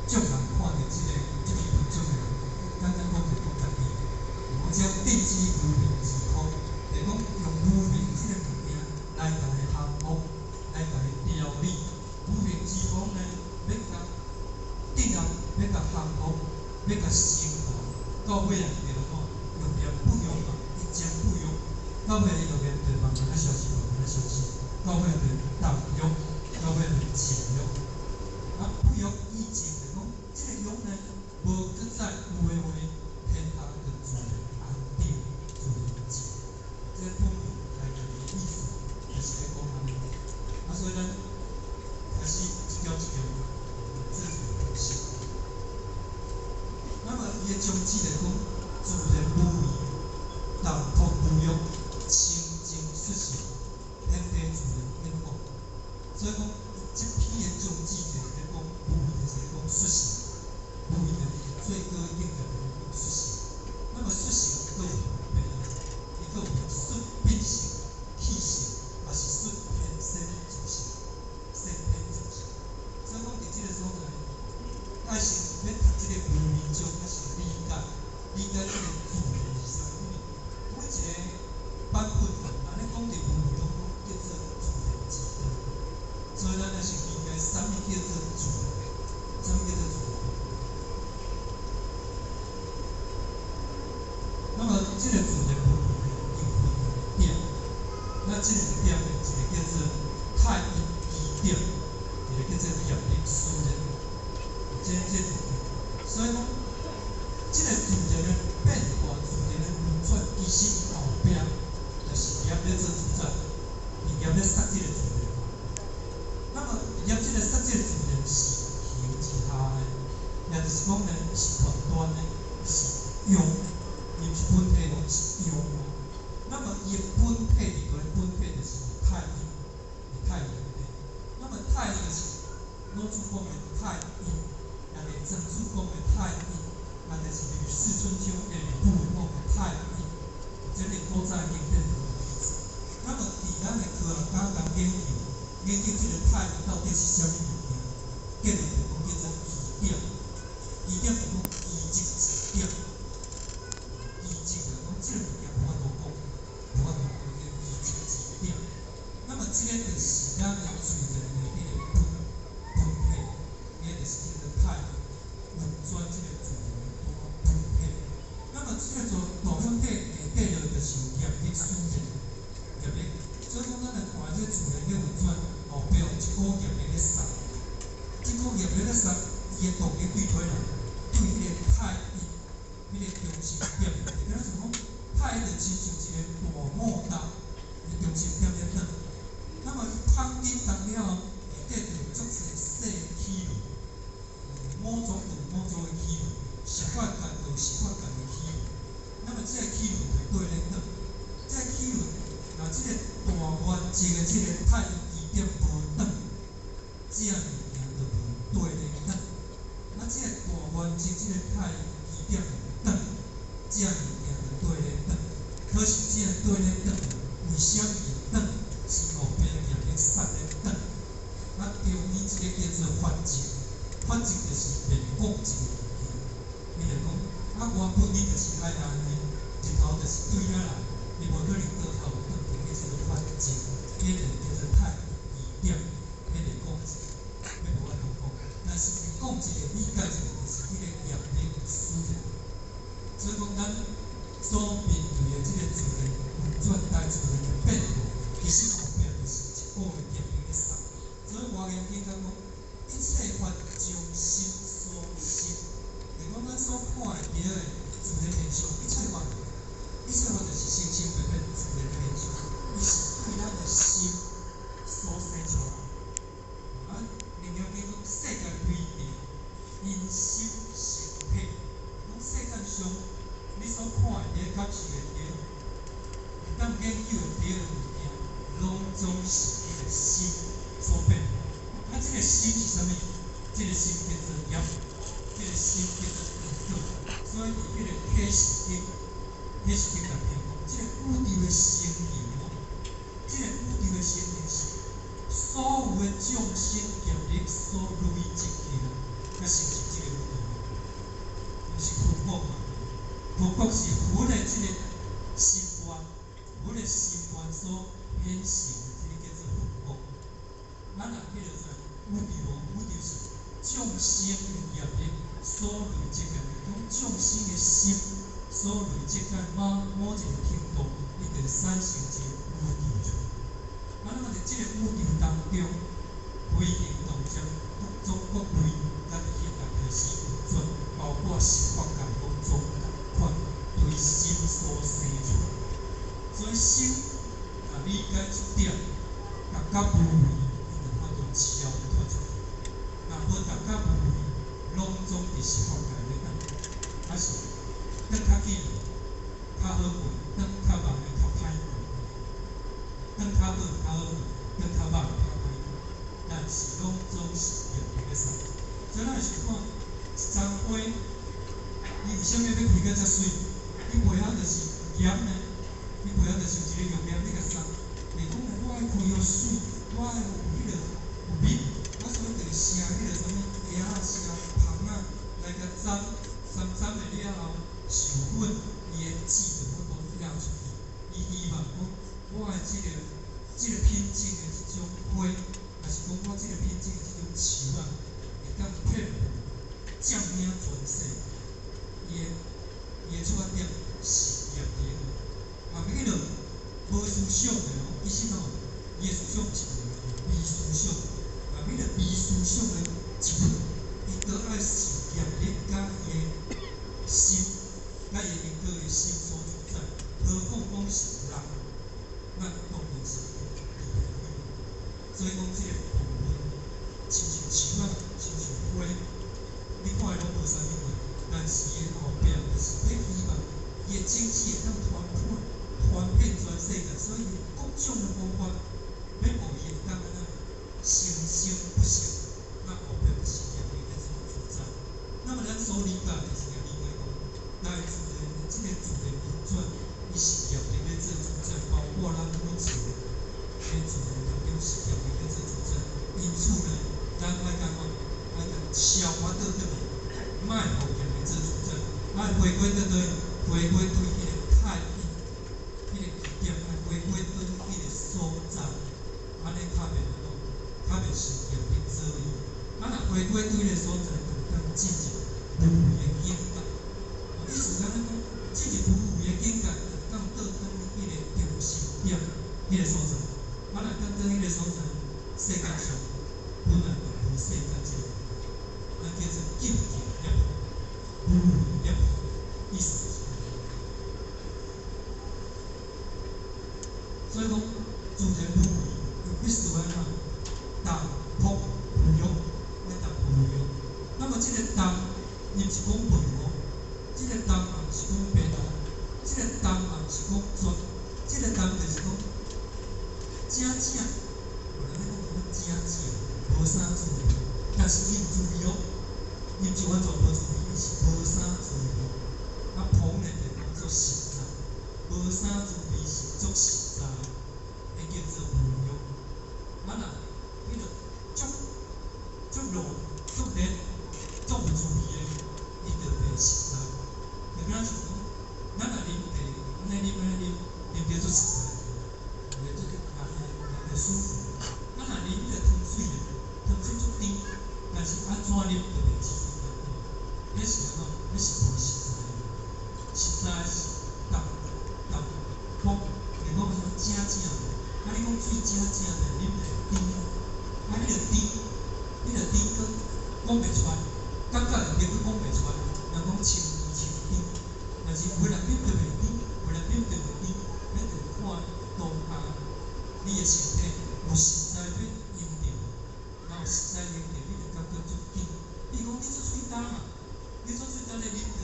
众人看著这篇文章的人，简单讲就讲家己。魔将定之无名之空，就讲用无明这个物件来共伊降服，来共伊调理。无明之风呢，欲共定啊，欲共降服，欲共升华，到尾啊，就怎？欲念不欲嘛，一将不欲，到尾欲念就慢慢仔消失，慢慢仔消失，到尾就淡欲，到尾就静欲。啊，不欲以静，就讲这个欲呢，无阁再有的话，天下就自然安定，自然静。这个本文内面的意思，就是咧讲按呢。啊，所以咱开始一条一条自己分析。那么伊的宗旨就讲，自然无为，淡泊无欲，清净出世，天地自然变化。所以讲，这篇的宗旨就是咧讲无为，就是咧讲出世，无为就是最高境界，就是讲出世。那么出世阁有分别，伊阁有出本性、气性，抑是出天生自性。點，一个叫做業力使然。這所以講，這个自然的變化、自然的運轉，其實後壁就是業咧做主宰，是業咧殺這个自然。那麼業這个殺這个自然是形之下的，也就是講呢，是遠端的，是用，伊毋是本體，講是用。那麼伊的本體佇佗本體就是太陰，是太陰的。那麼太陰就是老子講的太陰，也是莊子講的太陰，也就是呂氏春秋的呂不韋講的太陰，這个古早經典的例子。那麼佇咱的科學家共研究，研究這个太陰到底是啥物物件，結論就講叫做奇點，奇點就講奇蹟之點，奇蹟就講這个物件無法度講，無法度講叫奇蹟之點。那麼這个就是咱的自然的彼个本體，彼個就是叫做太陰運轉這个自然的大本體。那麼這個做大本體下底落就是有業力使然，業力。所以講，咱來看這自然咧運轉，後壁有一股業力咧殺，這股業力咧殺，伊的動力對佗來？對彼个太陰，彼个中心點。就敢若像講，太陰就親像一个大摩達的中心點咧轉。那麼伊芳緊動了後，下底就有足濟細齒輪，某組有某組的齒輪，十法界就有十法界的齒輪。那麼這个齒輪就對咧轉，這个齒輪，若這个大原則的這个太陰基點無斷，這个物件就無對咧轉。啊，這个大原則這个太陰基點有斷，這个物件就對咧轉。可是這个對咧轉，為啥物會斷？是後壁業力殺咧斷。啊，中醫這个叫做法則，法則就是變講一个物件。伊就講，啊，原本你就是愛按呢，日頭就是對遐來，伊無可能倒頭轉，就叫做法則，彼個叫做太陰基點，彼個講一个，彼無法度講。但是講一個理解一個，就是彼個業力使然。所以講，咱所面對的這个自然運轉、大自然的變化，其實後壁就是一股的業力咧殺。所以華嚴經講，一切法從心所生。就講咱所看會著的自然現象，一切法，一切法就是生生變變自然的現象，伊是對咱的心所生出來。啊，楞嚴經講世間規定，因心生體。講世間上，你所看會著、感受會著、會當研究會著的物件，攏總是彼个心所變。啊，這个心是啥物？這个心叫做業，這个心叫做因果。所以佇彼个啟示經，啟示經內面講，這个宇宙的成形哦，這个宇宙的成形是所有的眾生業力所累積起來，才成就這個宇宙。毋是佛國嘛？佛國是佛的這個心願，佛的心願所顯現的，這个叫做佛國。咱若彼個啥宇宙無？宇宙是眾生的業力所累積的，講眾生的心所累積到某某一個程度，伊就產生一個宇宙出來。啊，那麼佇這個宇宙當中，飛行動植各種各類，咱佇彼內開始運轉，包括十法界攏總共款，對心所生出來。所以心若理解這點，逐角無為，伊就法度超脫出來。若無逐角無為，攏總佇十法界咧等，還是轉較緊，較好過；轉較慢的較歹過；轉較好較好過，轉較慢較歹過。但是攏總是業力咧殺。所以咱是看一丛花，伊為啥物欲開甲遮媠？伊背後就是鹽呢，伊背後就是一個用鹽咧共殺。會講呢，我愛開予媠，我愛有彼個有蜜，啊，所以就會生彼個啥物蝶仔、生蜂仔來共踮，踮踮的了後，授粉，伊的籽就法度掠出去。伊希望講，我的這個品種的這種花，抑是講我這個品種的這種樹仔，會當遍布佔領全世界。伊的出發點是業力。啊，彼個無思想的哦，其實吼，伊的思想是無思想。以講這個部分，親像樹仔，親像花，你看伊攏無啥物貨，但是伊後壁就是欲希望伊的種子會當傳播，傳遍全世界，所以各種的方法欲予伊會當按怎生生不息。那後壁就是業力咧做主宰。那麼咱所理解就是理解講，大自然這個自然運轉，伊是業力咧做主宰，包括咱每一個佇自然當中是業力咧做主宰。因此呢，咱愛按怎？愛共消化倒轉來，莫予業力做主宰，愛回歸倒轉，回歸對彼個太一，彼個起點，愛回歸對彼個所在，按呢較袂按怎？較袂受業力左右。啊，若回歸對彼個所在，就會當進入無為的境界。意思按呢講，進入無為的境界，就當倒轉彼個中心點，彼個所在。啊，若當轉彼個所在，世界上本來就無世界這個，咱叫做究竟涅槃，無為涅槃，意思就是按呢。所以講，自然無為，就必須按怎淡泊無欲，愛淡泊無欲。那麼這個淡，伊毋是講貧哦，這個淡也毋是講白爛，這個淡也毋是講絕，這個淡就是講正正，有人咧講講正正，無啥滋味，但是伊有滋味哦，伊毋是完全無滋味，伊是無啥滋味。啊，膨咧就講做實在，無啥滋味是足實在，彼叫做無欲。啊若彼個足足濃、足熱、足有滋味的，伊就袂實在。就敢若像講，咱若啉茶，按呢啉按呢啉，啉著足實在，會足人會舒服。啊若啉彼個糖水咧，糖水足甜，但是按怎啉都袂起這種感覺。彼是按怎？彼是無實在的。實在是淡淡薄，就講正正的。啊，你講水正正的，啉就會甜。啊，彼個甜，彼個甜閣講袂出來，感覺會甜閣講袂出來。人講清清甜，但是有的人啉著袂甜，有的人啉著會甜，彼就看當下你的身體有實在欲用著，若有實在用著，你就感覺足甜。比如講你做喙焦嘛，你做喙焦咧啉著，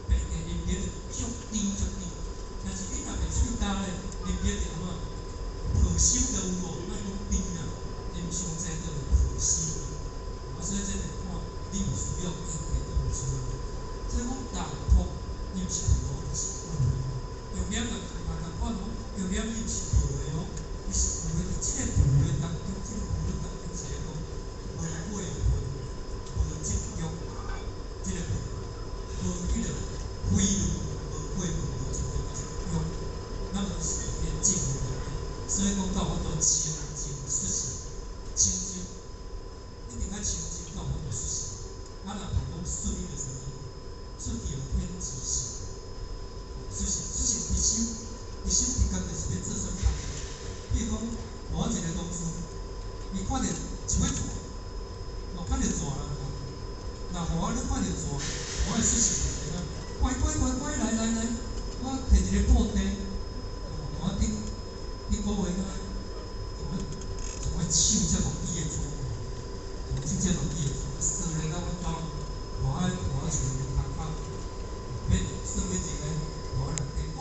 白茶啉起就足甜足甜。但是你若袂喙焦咧，啉起就按怎？抱心就有無？莫講甜啊，啉傷濟就會抱心。啊，所以這就看你有需要用茶就有需要。所以講淡薄，伊毋是無，是有的。用兩個嘛仝款哦，用兩伊毋是無的哦，伊是有的。佇這個無的當中，這個無的當中是咧講無過分，無執著，這個分，無彼個非論，無過分，無執著，這個欲，那麼是彼個正緣。所以講到法度清淨出世，清淨一定愛清淨，到法度出世。啊，若無講失彼個啥物，失掉天之性，出世出世佇心，佇心直覺就是欲做啥物工。比如講，我一個同事，伊看著一尾蛇，哦，看著蛇啦，若予我咧看著蛇，我會出世就是按怎？乖乖乖乖來來來，我摕一個布袋，我頂頂個月敢若從我手才無記會粗，從手才無記會粗，踅咧到阮兜，外我厝跤口，欲算欲一個，我來提哦，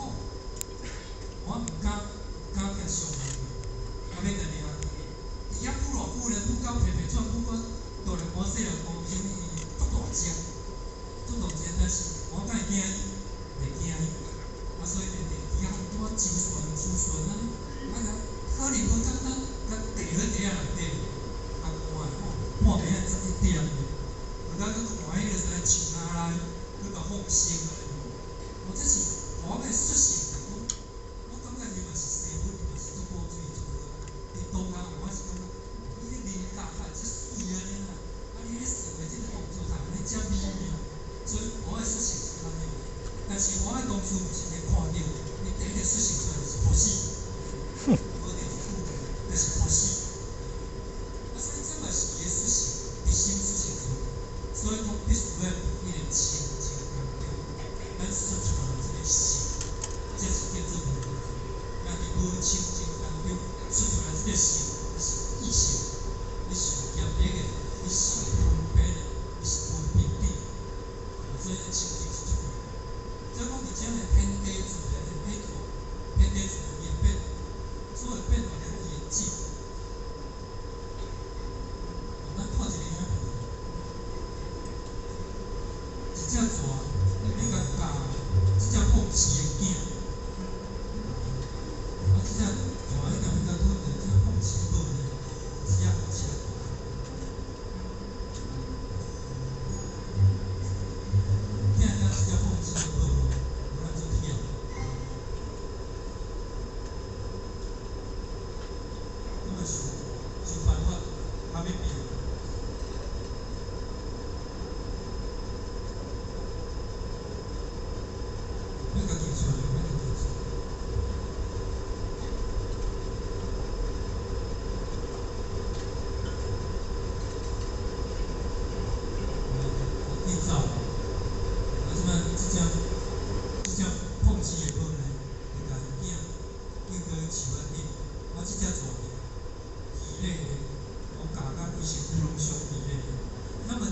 我毋敢毋敢去傷害伊，啊欲共掠去，佇遐久偌久咧，久到皮皮喘，久到大漢細漢講啥物，足大隻，足大隻，但是我敢會驚伊？袂驚伊，啊所以就佇遐拄仔周旋周旋按呢，啊若可能無簡單，共綴佇袋仔內底，啊看吼，半暝仔11點，有當閣看彼個啥樹仔內，閣共放生按呢。哦，這是我欲出世，講，我感覺伊嘛是生物，伊嘛是足古錐足好。佇當下我是感覺，你咧啉咖啡這媠按呢啦，啊你咧踅的這個動作哪按呢遮美妙，所以我的出世是按呢。但是我的同事毋是咧看著，伊第一個出世出來就是噗死，無著一句，就是噗死。啊，所以這嘛是伊的出世，佇心出世出來，所以講必須欲佇彼個清淨當中，咱出出來這個心。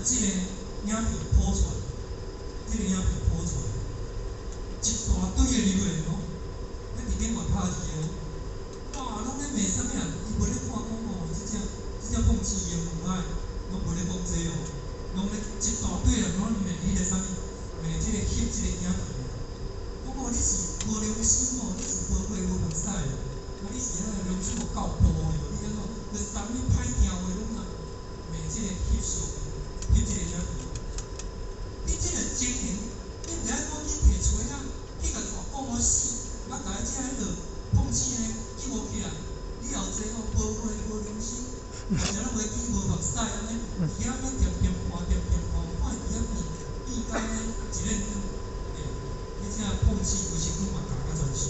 這个影片鋪出來，這个影片鋪出來，一大堆的留言哦，咱佇頂懸拍字的哦，哇，攏咧罵啥物人？伊無咧看講哦，這隻碰瓷的有愛，攏無咧講這哦，攏咧一大堆人攏罵彼个啥物，罵這个翕這個影片的，講哦你是無良心哦，你是無血無目屎的，啊你是按怎良心有夠薄的哦，你按怎？就啥物歹聽話攏啊罵這個翕相的，翕這個影片。你這個情形，你毋知影趕緊提揣啊，去共蛇講予死，啊，共彼這彼落碰瓷的救起來，以後這哦無血無良心，而且攏袂見無目屎按呢，佇遐咧恬恬看恬恬看，看伊佇遐變變甲按呢一臉欸，彼這碰瓷規身軀嘛咬甲全傷，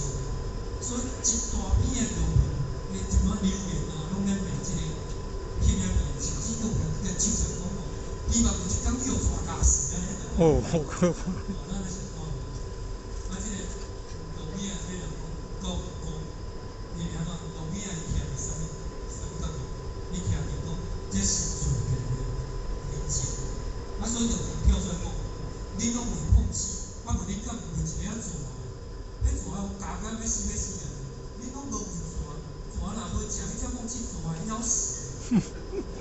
所以一大片的留言，欸，一寡留言啊，攏咧罵這個翕影片，甚至閣有人去共手出來講哦，希望有一工你予蛇咬死按呢。哦，好可怕。哦，咱就是看，啊，這個路尾仔這人講講講，伊是按怎？路尾仔伊徛佇啥物啥物角度？伊徛佇講，這是自然的環境，啊，所以就有人跳出來講，恁攏為碰瓷，啊無恁敢有為一个仔蛇？彼蛇有咬甲欲死欲死啊！恁攏無為蛇，蛇若無食彼隻碰瓷，蛇會枵死。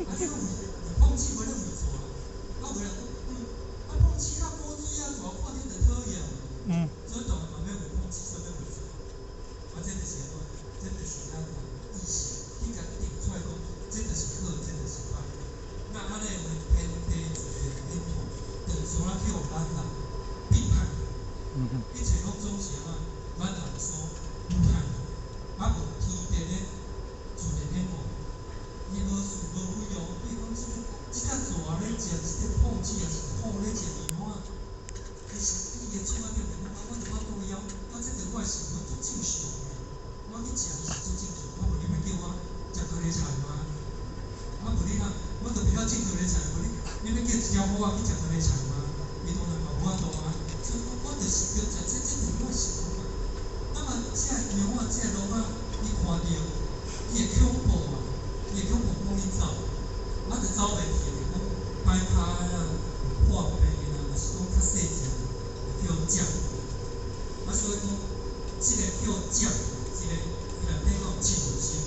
啊，你攏為為碰瓷，無咧為蛇？啊，有人講，啊碰瓷較古錐啊，蛇看著就討厭。所以當然嘛欲為碰瓷，煞欲為蛇。啊，這就是按怎？這就是咱人意識去共定出來講，這就是好，這就是歹。那按呢話，天地自然變化，就煞啊去予咱人變歹。一切攏總是按怎？咱人所安排。啊，無天地咧自然變化，伊無是無非哦。比如講，這个這隻蛇咧食這个碰瓷，抑是虎咧食羊仔，伊是伊的出發點就講，啊，我就法度枵，啊，這著我的生活足正常的。我去食伊是足正常，啊，無你欲叫我食高麗菜嗎？啊，無你若我著袂曉種高麗菜，無你你欲叫一條虎仔去食高麗菜嗎？伊當然嘛無法度啊。所以講，我就是著食這，這就是我的生活嘛。那麼這個羊仔、這個鹿仔，伊看著，伊會恐怖啊，伊會恐怖講你走，啊，就走袂去，就講擺跤啊、破病啊，抑是講較細隻，就叫佔。啊，所以講，這个叫佔，這个伊內底敢有嫉妒心？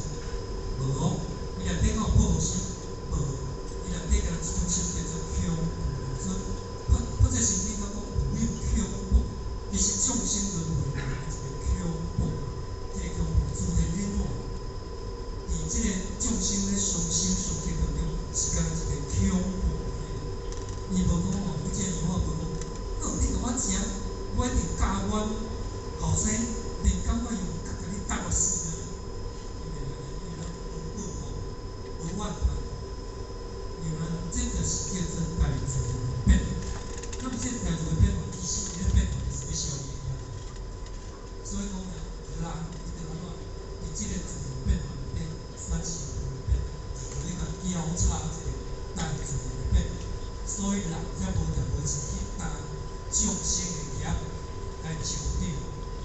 無哦。伊內底敢有報復心？無。伊內底敢若一種心叫做恐怖。所以，佛佛這聖經講有恐怖，其實眾生輪迴內一個恐怖，這個恐怖自然變化。佇這個眾生咧相生相克當中，是敢若一個恐怖的。伊無講哦，彼隻羊仔無講，好，你共我食，我一定教阮後生，定感覺用共你搭落死啊！伊袂按呢，伊會無報復，無怨恨。因為這就是叫做大自然的變化。那麼這個大自然變化，其實伊咧變化就是欲消業。所以講呢，人伊就按怎？佇這個自然變化內底產生分別，就咧共交叉這個大自然的變化。所以人才無條無誌去擔眾生的業來成長。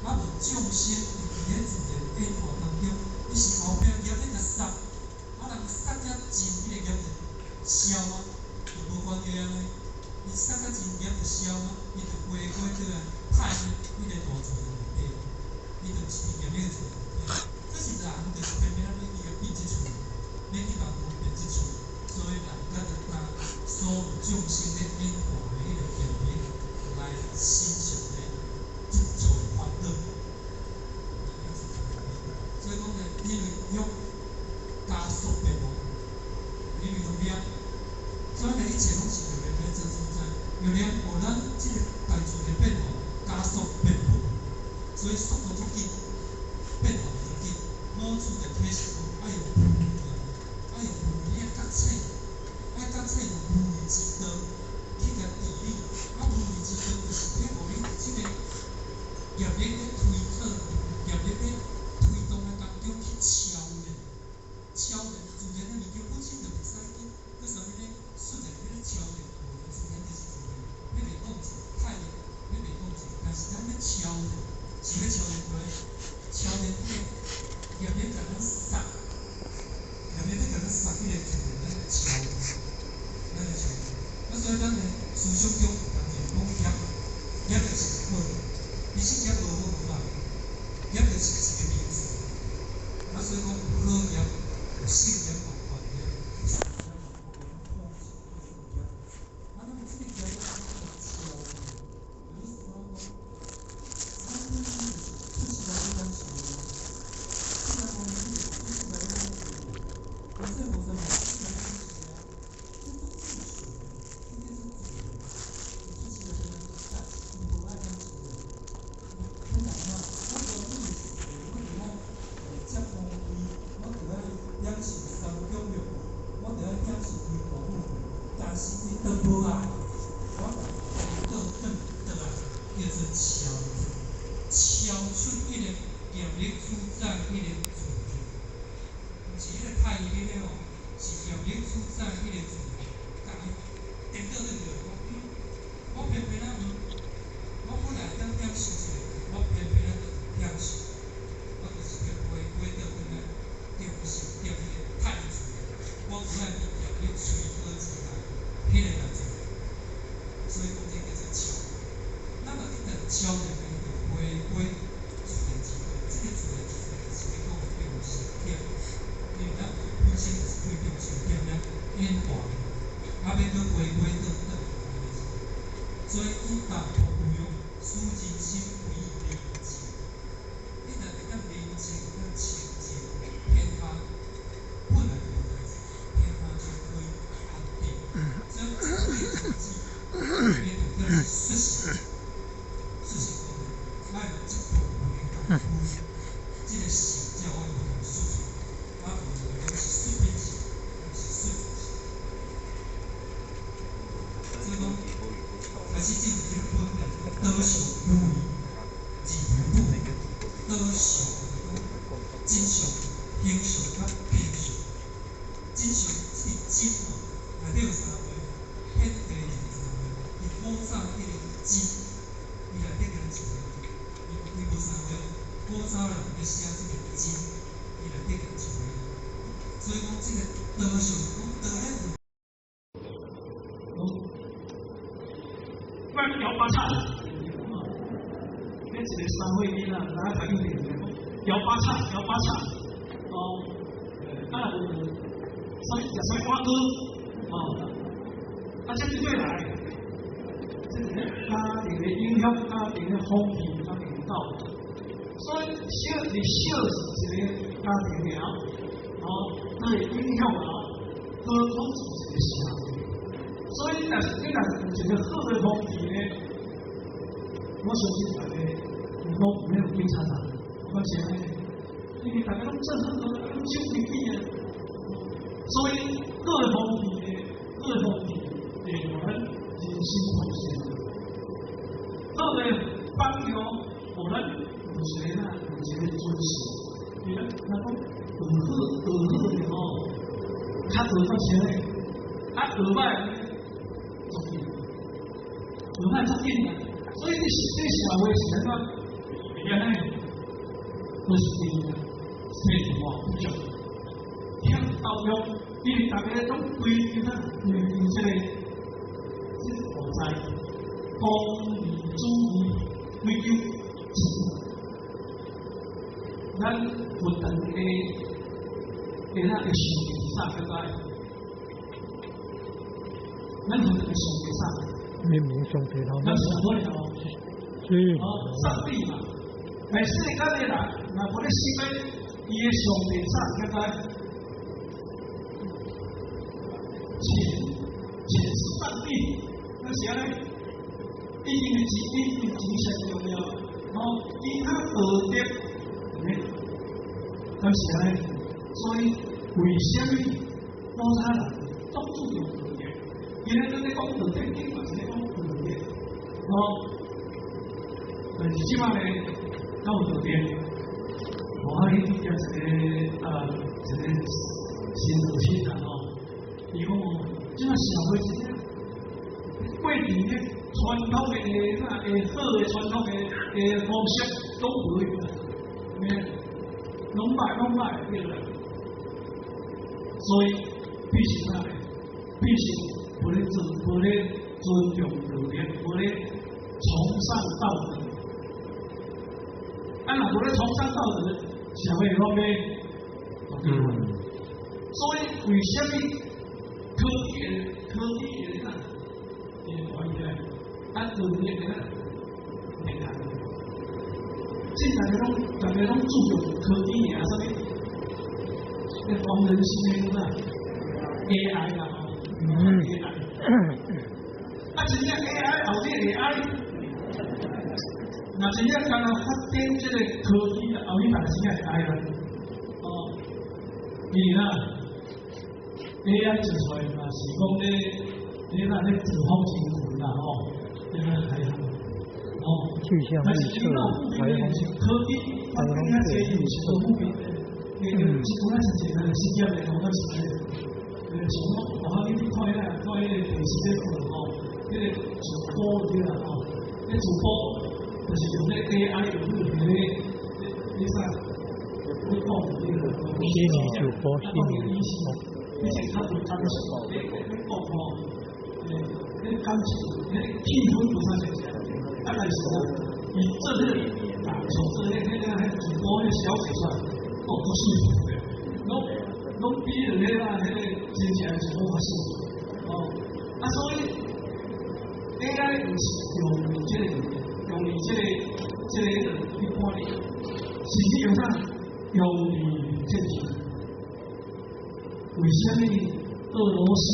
啊，無眾生佇咧自然變化當中，伊是後壁業咧共殺，啊，人殺甲盡，彼個業就消啊，就無關係啊呢。伊殺甲盡業就消啊，伊就飛過倒來，太彼個大自然內底，伊就毋是佇業力的自然內底。可是人就是偏偏仔欲去共變這喙，欲去共分辨這喙，所以人才著擔所有眾生咧演化的彼個業力來身上咧積聚煩惱。所以講呢，因為欲加速變化，因為欲念，所以呢，一切攏是業力來做主宰，業力予咱這個大自然變化加速變化，所以速度足緊，變化足緊。老子就啟示講，愛用無為啊，愛用無為的覺醒，愛覺醒用無為之道去共治理，啊，無為之道就是欲予你這個業力咧推動，業力咧推動的當中去超然，超然自然的物件本身就袂使去，閣啥物咧？瞬間欲咧超然，無自然就是自然，欲袂控制，太欲袂控制，但是咱欲超然，是欲超然過來。所以咱的思想中有当时講業，業就是好，其實業無好無歹，業就是一個名詞。啊，所以講有好業、有善業、有壞業，善業嘛，有苦業。啊，咱這個業就是超，意思講，咱出世來就講是，既然講你出世來就講是，無說無啥嘛，出世來講是啊，這足正常的，這叫做自然。出世來就講，但伊無愛講自然。你知影？我做主的時陣，我就愛接風威，我就愛享受三供六道，我就愛享受榮華富貴。但是伊都無愛，我倒轉倒來，叫做超出，超出彼個業力主宰彼個自然，毋是彼個太陰的哦，是業力主宰彼個自然，共伊顛倒轉去，講我偏偏啊毋，我本來當享受一個，我偏偏啊就享受，我就是叫回歸倒轉來，中心點彼個太自然，我無愛佇業力催討之下，彼個代志，所以講這叫做超。咱若一旦超越呢，就回歸自然之道。這個自然之道就是咧講的中心點，因為咱本身就是對中心點咧演化的，啊，欲閣回歸倒轉來。所以以淡薄有用，使人心為寧靜。你若會當寧靜、當清靜，天下本來就無代誌，天下就可以安定。所以這個日子，伊重點是說實，說實講，咱有這部分的功夫，這個性才會有說出，啊，有的攏是說品性，毋是說性。所以講，開始進入這個本來導向無為，二無導向就是講真相、形象佮品相。真相這個真哦，內底有三個，天地人三個，伊古早彼個真，伊內底敢若一個，伊無三個，古早人咧寫這個真，伊內底敢若一個。所以講這個導向講導咧有。關搖八叉，那一個三歲囡仔，大家睇見講搖八叉，搖八叉，哦，啊，啥食啥瓜哥，哦，啊，這對來，這是家庭的影響，家庭的風氣，家庭的教育，所以小你小是一個家庭爾，哦，對影響啊，都統治一個社會。所以你若是有一個好的風氣呢，我相信大家攏沒有警察黨，我講是按呢，因為大家攏做好，大家攏守規矩啊。所以好的風氣呢，好的風氣會予咱人心同心。好的榜樣，予咱有一個哪有一個準繩。因為咱若講學好學好的吼，較學較清咧，啊學歹。學歹足緊啊！所以這社會是按怎？會按呢？都是對世化不足，欠教育，因為大家攏規定啊，規定這個所在，功利主義，追求錢。咱佛堂的的那個上帝是啥？對不對？咱佛堂的上帝啥？明明上帝頭。咱是無哦。是。哦，上帝嘛，但世間的人，若無咧信咧，伊的上帝啥？對不對？錢，錢是上帝，那是按呢？伊因為錢，因為錢上重要，哦，其他道德，呢？但是按呢？所以為啥物古早人總注重道德？伊咧咱咧講道德經嘛是咧講道德，哦。但是這擺咧，敢有道德？我去聽一個新老師啦吼，伊講哦，這擺社會是這樣，過去咧傳統的那會好的傳統的方式攏無去，咩？攏歹攏歹對啦。所以必須啥呢？必須無咧尊，無咧尊重道德，無咧崇尚道德。啊，若無咧崇尚道德，社會攏欲所以為啥物科技的科技的啊，會懸起來，啊，道德的會來？這大家攏注重科技爾，啥物？那黃仁勳的啦，AI 啦，AI。啊，真正 AI 後日 AI，若真正干焦發展這個科技，後日大家真正會 AI 啦。哦，因為啦，AI 做出來嘛是講咧，你若咧自風真懸啦吼，你咧海哦，但是你若有科技發展較濟，有是做負面的。你這本來是一個實驗的，我是像我我去看彼個看彼個電視咧看吼，彼個主播對啦吼，彼主播就是用彼 AI 用彼個你啥，你講對啦。虛擬主播，虛擬主播。你是較有感情，你講吼，你感情，你氣氛無啥濟，啊，但是呢，伊做這個像做彼個主播彼個小姐出來。哦，足水的，攏比迄個啦，彼個真正是好較水。哦，啊，所以 AI 毋是用這個，用佇這個一般的，是用啥？用佇政治。為啥物俄羅斯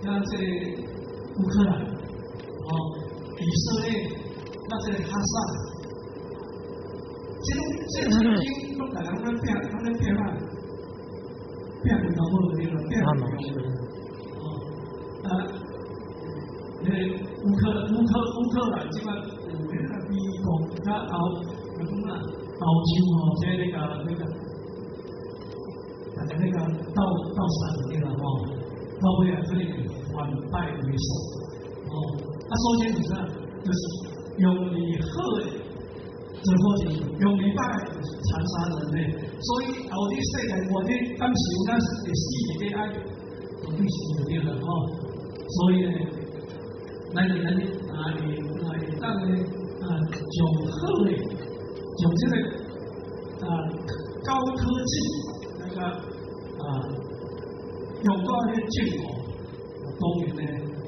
佮這個烏克蘭，哦，以色列佮這個哈薩？這種這種已經攏大家攏咧拼，攏咧拼啊，拼拳頭無對啦，拼哦，啊，彼個烏克蘭這擺有彼個美國佮歐，講啊，歐洲吼，這個那個，大家那個鬥殺對啦吼，到尾啊，可能反敗為勝，哦，啊，首先是啥？就是用佇好的。做好事，用佇歹就是殘殺人類，所以後日世界末日，當時有咱會死的 AI，到底是對啦吼。所以呢，咱啊會啊會當呢啊，從好的，從這個啊高科技那個啊用到彼個進步，當然呢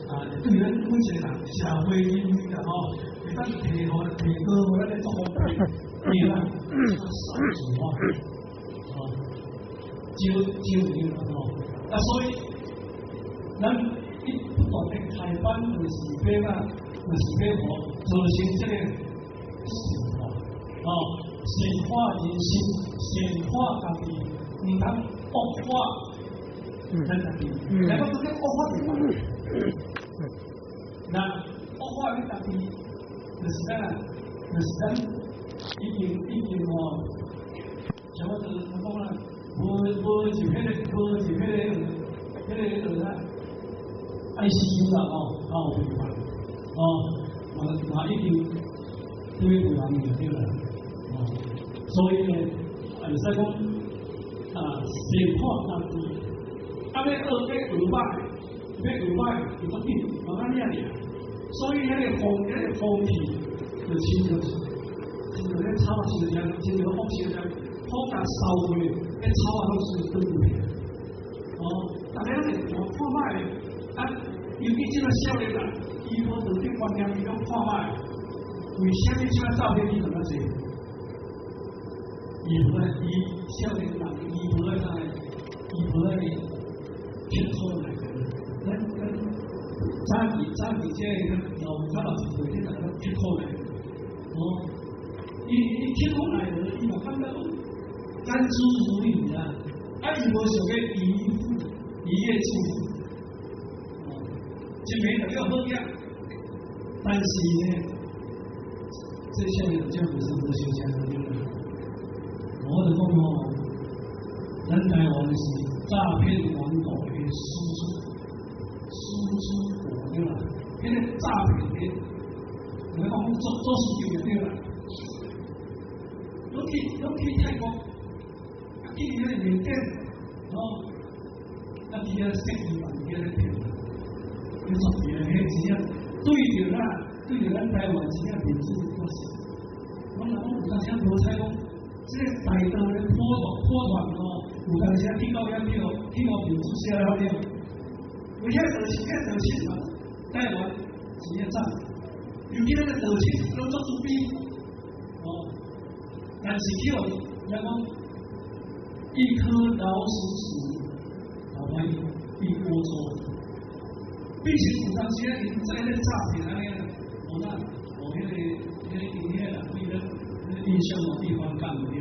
啊對咱每一個人社會人類啦吼。會當提高予咱的作風，對啦，少子化，哦，少少有啦吼，啊，所以咱一不斷的開班，就是欲啊，就是欲予造成這個善化，哦，善化人心，善化家己，毋通惡化咱家己，來講這惡化就那惡化你家己。就是咱啊，就是咱已經吼，像我就是講啦，無入彼個無入彼個ICU 啦吼，較有病房，哦，嘛已經對有人就對啦，哦，所以呢，會使講啊，善化家己，啊，欲學欲學歹，欲學歹就足緊，嘛按呢爾。所以彼個風氣就親像咧草仔燒聲，親像風燒聲，風共燒過，彼草仔攏是轉去。哦，大家攏會看看歹的，啊，尤其這個少年人，伊無道德觀念，伊攏看歹。為啥物這擺詐騙你這麼濟？伊無愛，伊少年人，伊無愛啥？伊無愛刻苦耐勞。咱早期這個老較老一輩，你大家刻苦耐勞。哦，伊刻苦耐勞，伊嘛感覺講甘之如飴啊。啊，伊無想欲一富一夜致富。哦，一暝就叫好額，但是呢，這少年這不是無想啥對啦。我就講吼，咱台灣是詐騙王國的輸出國對啦。彼個詐騙的，我講做事情就對啦。攏去泰國，啊去彼個緬甸，哦，啊去遐設計房間咧騙，迄十字咧，彼钱啊，对著啦，对著咱台湾真正民主国是。我若讲有当时无彩讲，这个大道咧普渡普团吼，有当时去到遐去予民主写了了。为遐道亲，遐道亲嘛，台湾真正赞。尤其咱个道亲拢足慈悲，哦，但是去予遐讲一顆老鼠屎，老歹一鍋粥。變成有當時啊，𪜶在咧詐騙按呢啦，哦那哦彼个𪜶彼个人對咱印象有地方講對，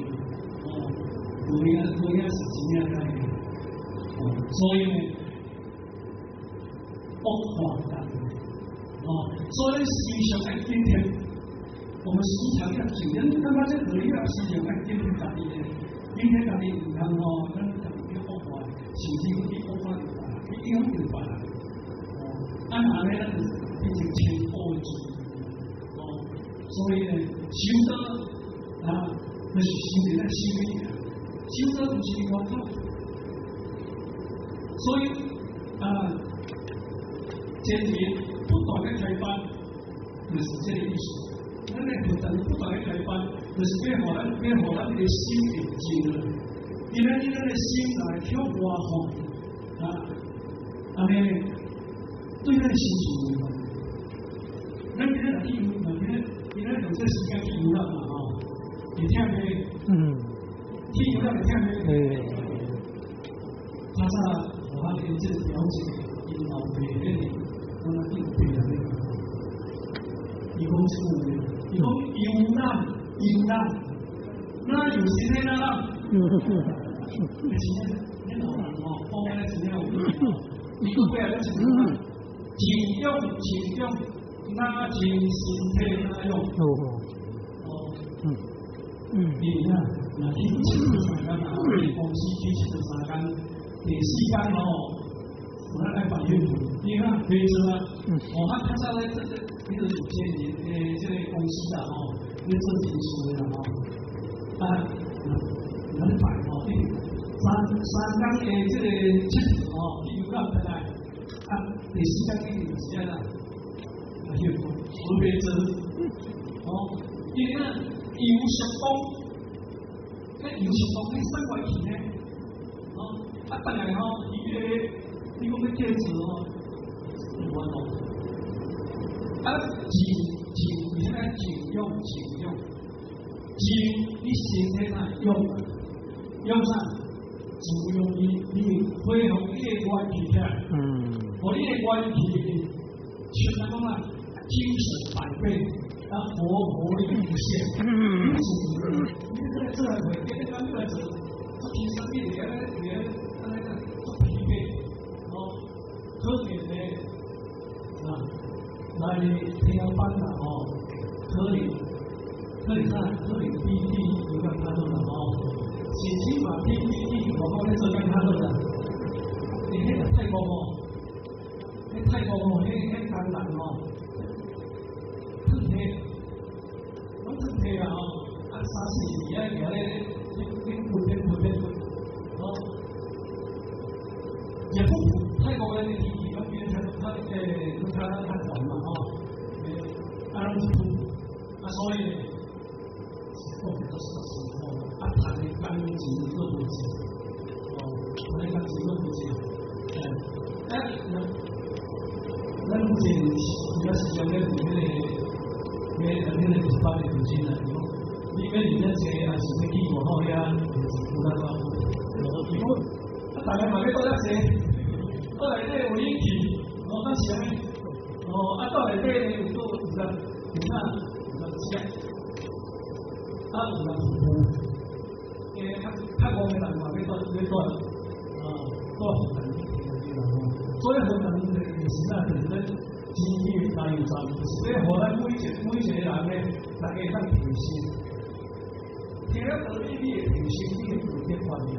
哦，無影無影是真正歹的，哦，所以呢，惡化人，哦，所以時常愛警惕，我們時常要警，咱感覺這道理啊，時常愛警惕家己的，警惕家己毋通吼，咱家己去惡化，甚至去惡化著別人，去影響著別人。啊，按呢，咱就變成千古的罪，哦，所以呢，修道啊，就是修煉咱修物件，修道毋是外口，所以啊，堅持不斷的開班，就是這個意思。咱的佛壇不斷的開班，就是欲予咱欲予咱的心會靜落來，因為咱的心來向外放啊，按呢。對咱心情有關。咱今日若去遊，若今日用這時間去遊覽嘛吼，會忝袂？嗯。去遊覽會忝袂？會。較早我𪜶這個表姐，𪜶老爸彼個，我若叫爸人咧講，伊講啥物呢？伊講遊覽遊覽，哪有時間哪覽？真正，恁老人吼，講安呢真正有理。伊閣過來閣一句。靜養靜養，哪知身體哪養？哦哦，嗯，因為啊，若去𨑨迌三工啊，公司去𨑨迌三工，第四工吼，有咱愛辦休因為啊，袂做啊。哦，他較早咧，這彼個有錢人的這個公司啦吼，咧做人事的啦吼，啊，咱辦吼，三工的這個𨑨迌吼，去遊覽轉來，啊，第四工一定是按怎？啊，休困，無袂做，哦，因為啊，游石光，彼游石光彼送過去呢，哦，啊，轉來吼，伊個你講欲叫做吼，無法度。啊，靜靜，為啥物靜養靜養？靜，你身體哪會養？養啥？自用你恢復你的元氣起來。予你的元氣，像按怎講啊？精神百倍，啊，活力無限。你這個做來會，今日講你來做，足輕鬆，你會按呢，會按呢足疲憊，哦，可能呢，啊，來聽班啦，吼，可能可能啥？可能比有較好啦，吼，是起碼比外國咧做較好啦。你彼個泰國吼，彼泰國吼，彼工人吼，褪體，攏褪體啊吼，啊三四時啊，徛咧咧咧睏咧睏咧睏，吼。也不泰國的天氣攏變較較攏較較懸嘛吼，啊攏是土，啊所以呢，講足足辛苦，啊賺的工錢閣無濟，哦，賺的工錢閣無濟，啊，咱以前有陣時陣咧，佇彼個一般的父親啊，伊講你欲佇遮坐，還是欲去外口遐，就是負擔較好。伊講啊，逐个嘛欲蹛遮坐，蹛內底有冷氣，哦，敢是按呢？哦，啊，蹛內底呢有閣有人有啥有人食，啊有人服務，較較戇的人嘛欲蹛欲蹛，啊，蹛雲南去聽啦吼。所以雲南就是啥，就是咱真理的加油站，就是欲予咱每一個人呢，大家會當提升。聽了道理，你會提升你的道德觀念；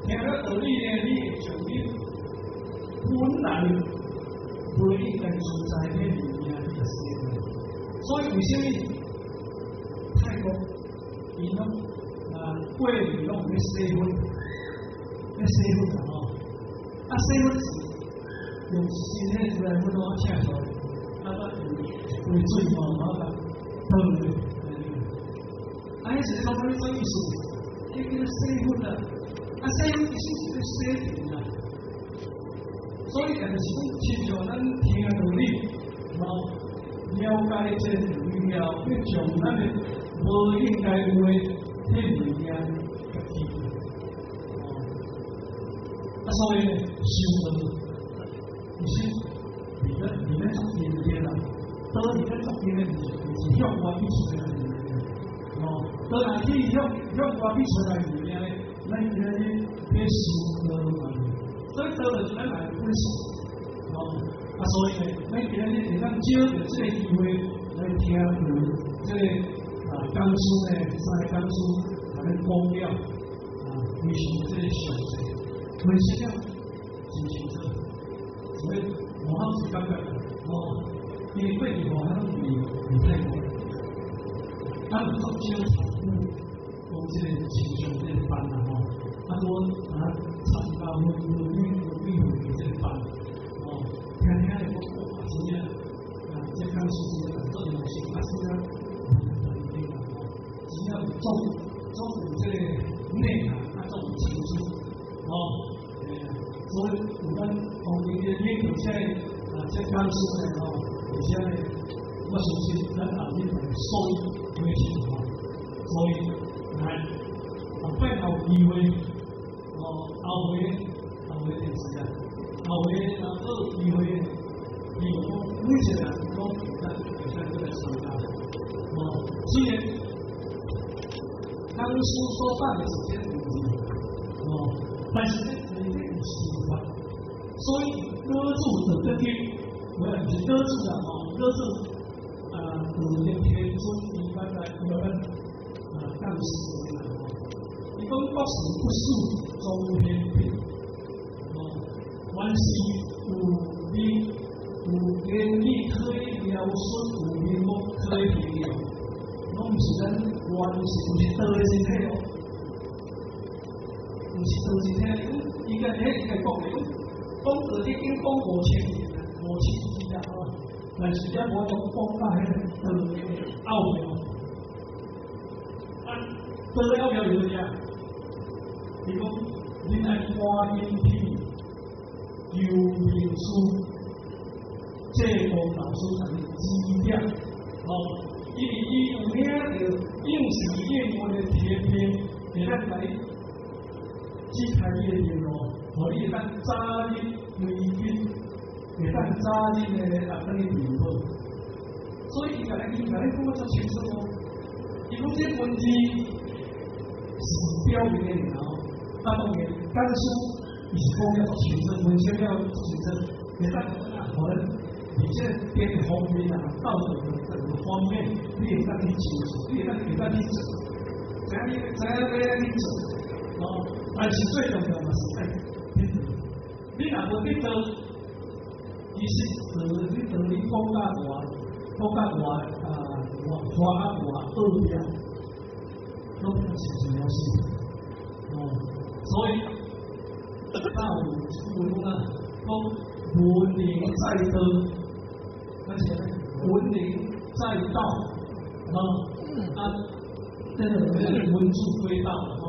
聽了道理呢，你會將你本來不應該存在的物件去捨掉。所以為啥物泰國𪜶攏啊過年攏有咧洗粉，咧洗粉啊吼，啊洗粉是用身體出來，阮攏請出來，啊，用一杯水吼，我共倒落去。啊，彼是咧講啥物意思？彼叫做洗粉啊！啊，洗粉其實是咧洗塵啊。所以就是講，親像咱聽道理，吼，了解這個道理了後，欲將咱的無應該有的彼物件共去掉。啊，所以呢，修道其實離咱足近的啦，道離咱足近的，毋是向外去揣來的物件。哦，道若去向外去揣來物件咧，咱今仔日欲修道嘛。所以道就是咱來的本性。哦，啊，所以呢，咱今仔日會當藉著這個機會來聽著這個講師呢，三个講師共咱講了非常這個詳細，分析了真清楚。所以我好是感覺，哦，因為過去吼，咱攏佇泰國，咱有足少參與講這個親像這個班啦吼，啊，拄啊參加阮會這個班，哦，聽聽咧講哇，真正啊，這講師真正足用心，啊，真正吼，真正有足有這個內涵，啊，足有清楚，哦，所以有咱當地的領導這啊，這講師呢吼，而且呢，我相信咱後日會受益非常大，所以來後擺有機會，哦，後回電視啊，後回若有機會，希望講每一個人攏會當來參加，哦，雖然講師所講的是這個文字，哦，但是呢，內底有心法，所以老子道德經，無毋是老子啦吼，老子啊，道德天尊伊捌來伊捌啊講師啦吼，伊講國事不事終天變，哦，凡事有理有言理可以描述，有名目可以形容，攏毋是咱原是，毋是道的身體哦，毋是道身體，伊個迄個講的，講道德經講5000年，5000字啊，吼，但是遮無講講到彼個道的奧妙，啊，道的奧妙是啥？伊講，恁愛趕緊去求名師，濟公老師共你指點，吼，因為伊有領著應時應運的天命，會當共你指開你的道路，予你會當早日歸根，會當早日的啊，轉去靈寶。所以伊共咱講得足清楚哦。伊講這文字是表面的爾，啊，當然講師伊是講了足清楚，分析了足清楚，會當予咱佇這個邊方面啊，道德的各個方面，你會當去清楚，你會當去做，知影你知影欲按怎去做，哦，但是最重要嘛是愛得道。你若無得道，其實道你道理講甲偌，講甲偌啊偌花啊偌奧妙，攏變成一了事。哦，所以那有一句話講啊，講文明在道，而且文明在道，哦，啊，這個文字歸道，吼，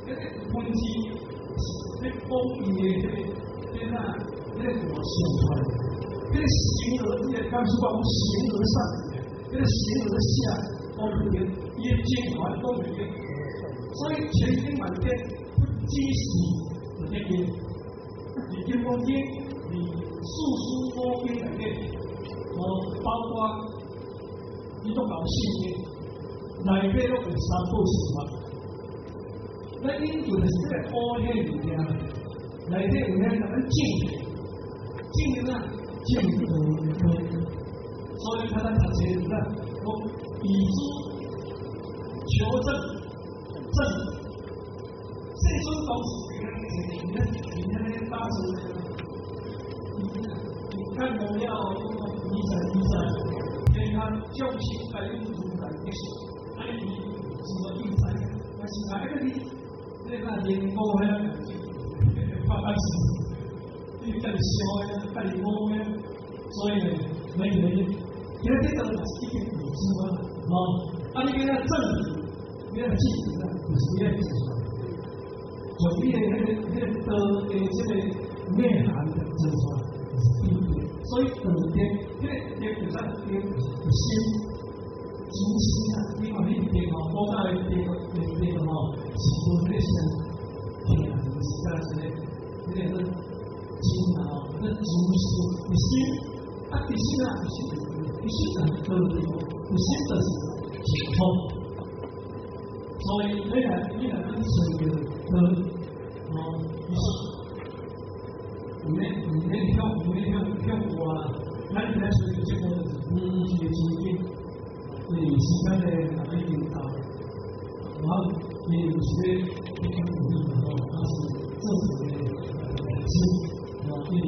這個文字是咧講伊的這個，這個這個大相傳，這個形而這個剛才講形而上，這個形而下，講不定，伊的精華講不定，所以千經萬典不只是這個，佇金剛經、佇四書五經內底，哦，包括基督教聖經內底攏有三寶四法。咱研究的是這個寶彼物件，內底有遐共咱證證明啊，證道的。所以較咱讀冊時陣，講以諸求證證，世尊當時佇遐咧打坐，伊看無了，伊在伊在，天下眾生皆有如來的相，啊，伊自然應知，但是啊，彼個你那人工遐拍歹勢，伊你家己烧的，家己摸的，所以呢，每个人，其实这个嘛是已经有知啊，吼，啊你今仔正你若记啊，就是你爱做出来，从你的彼个道的这个内涵的做出来，就是品德。所以道德，彼个德就是啥？德就是心，真心啊！你看你德吼，古早的德的德吼，是无彼个啥听，就是啥一个，彼个真啊吼，那真心，心啊，其实啊，其实其实就是道德，其实就是净土。所以你若咱找著道，吼，其实毋免向外，咱今仔找著这个就是一个真经，因为时间呢也已经到，我伊毋是咧咧讲道理嘛吼，啊是做一个例子，吼，因为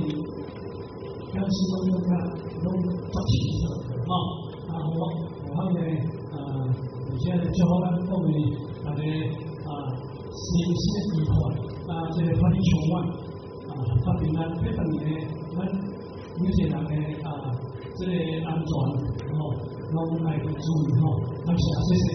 讲师拢拢较拢足清楚，吼，啊我我呢啊，而且祝福咱各位大家啊，身心愉快，啊，这个法喜充满，啊，发平安，这当年咱每一个人的啊，这个安全，吼，拢爱去注意吼，感谢，谢谢。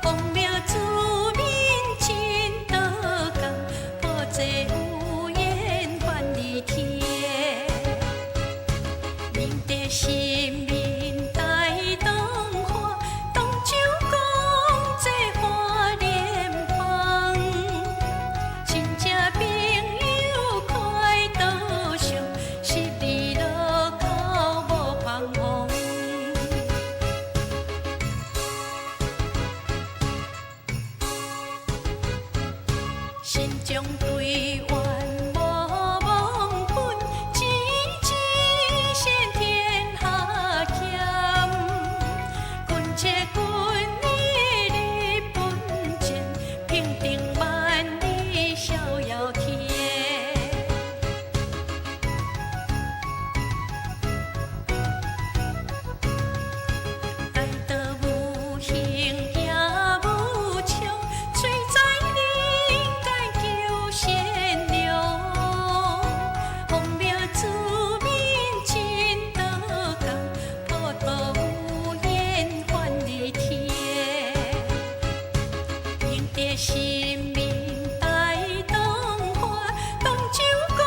方明自明真道共，普濟有緣幻離天。明德新民大東華，東周公濟華蓮邦。親戚朋友快倒上，十字路口無彷徨。心中對願無忘本，只一線天下兼。君切君意日本前，平定萬里逍遙天。大道無形也無常，雖在人間求善良。方明自明真道共，普度有緣幻離天。明德新民大東華，東周公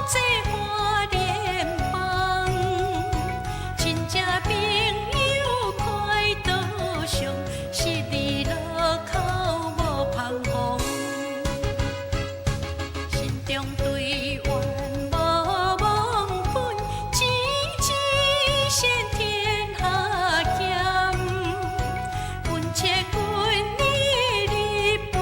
濟華蓮邦。親戚朋友快倒上，十字路口無彷徨。心中對願無忘本，只一線天下兼。君切君意日本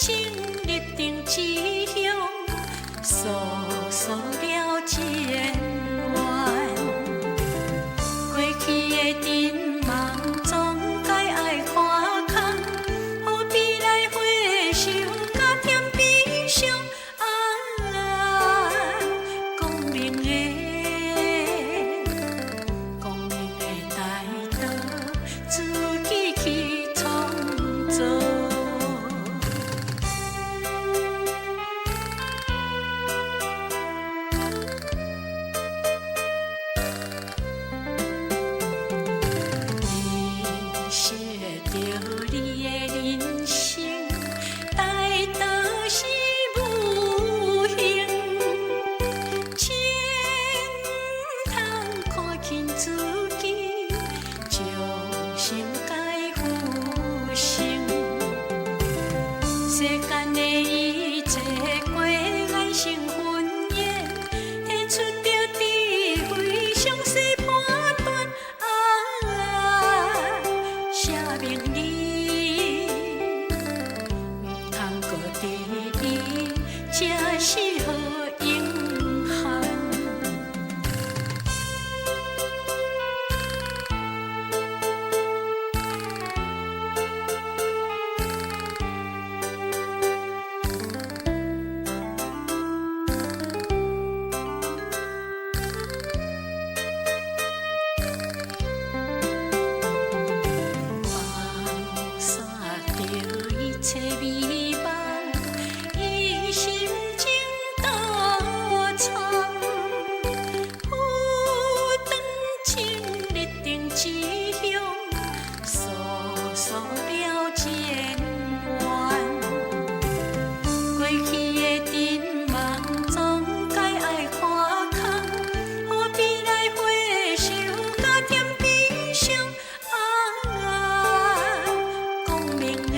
生立定志向，訴訴了前緣。過去的甜夢總該愛看空，何必來回首，加添悲傷？啊，光明的，光明的大道，自己去創造。你寫著你的人生，大道是無形，千通看輕自己，眾生皆浮生。世間的一切過愛成婚姻，提出著智慧詳細判斷。啊，寫明你毋通閣質疑，這是何永恆？放煞著一切美夢，伊心情倒藏，浮當情立定志向，訴訴了前緣。過去的甜夢總該愛看空，何必來回首，加添悲傷？啊，光明的，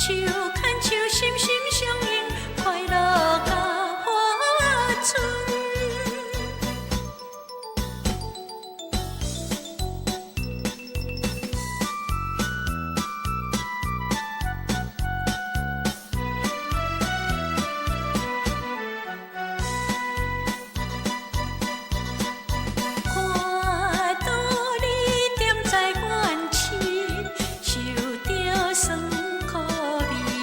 手牽手心心相印，快樂甲歡春。看到你踮在原市，受著酸苦味。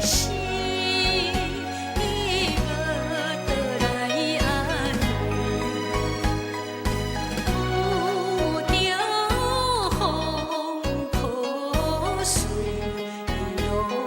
死，無倒來安慰。有著風破碎攏對。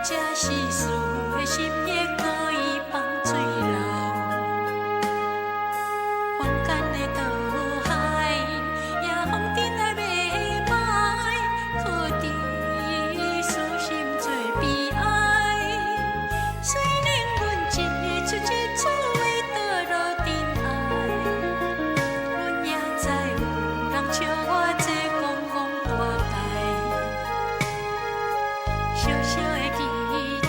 這世事的心意可以放水流。凡間的大海，也風塵來袂歹，可知私心做悲哀。雖然阮一出一出的墮落塵埃，阮也知有人笑我這戇戇大呆。小小的期待，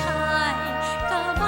共夢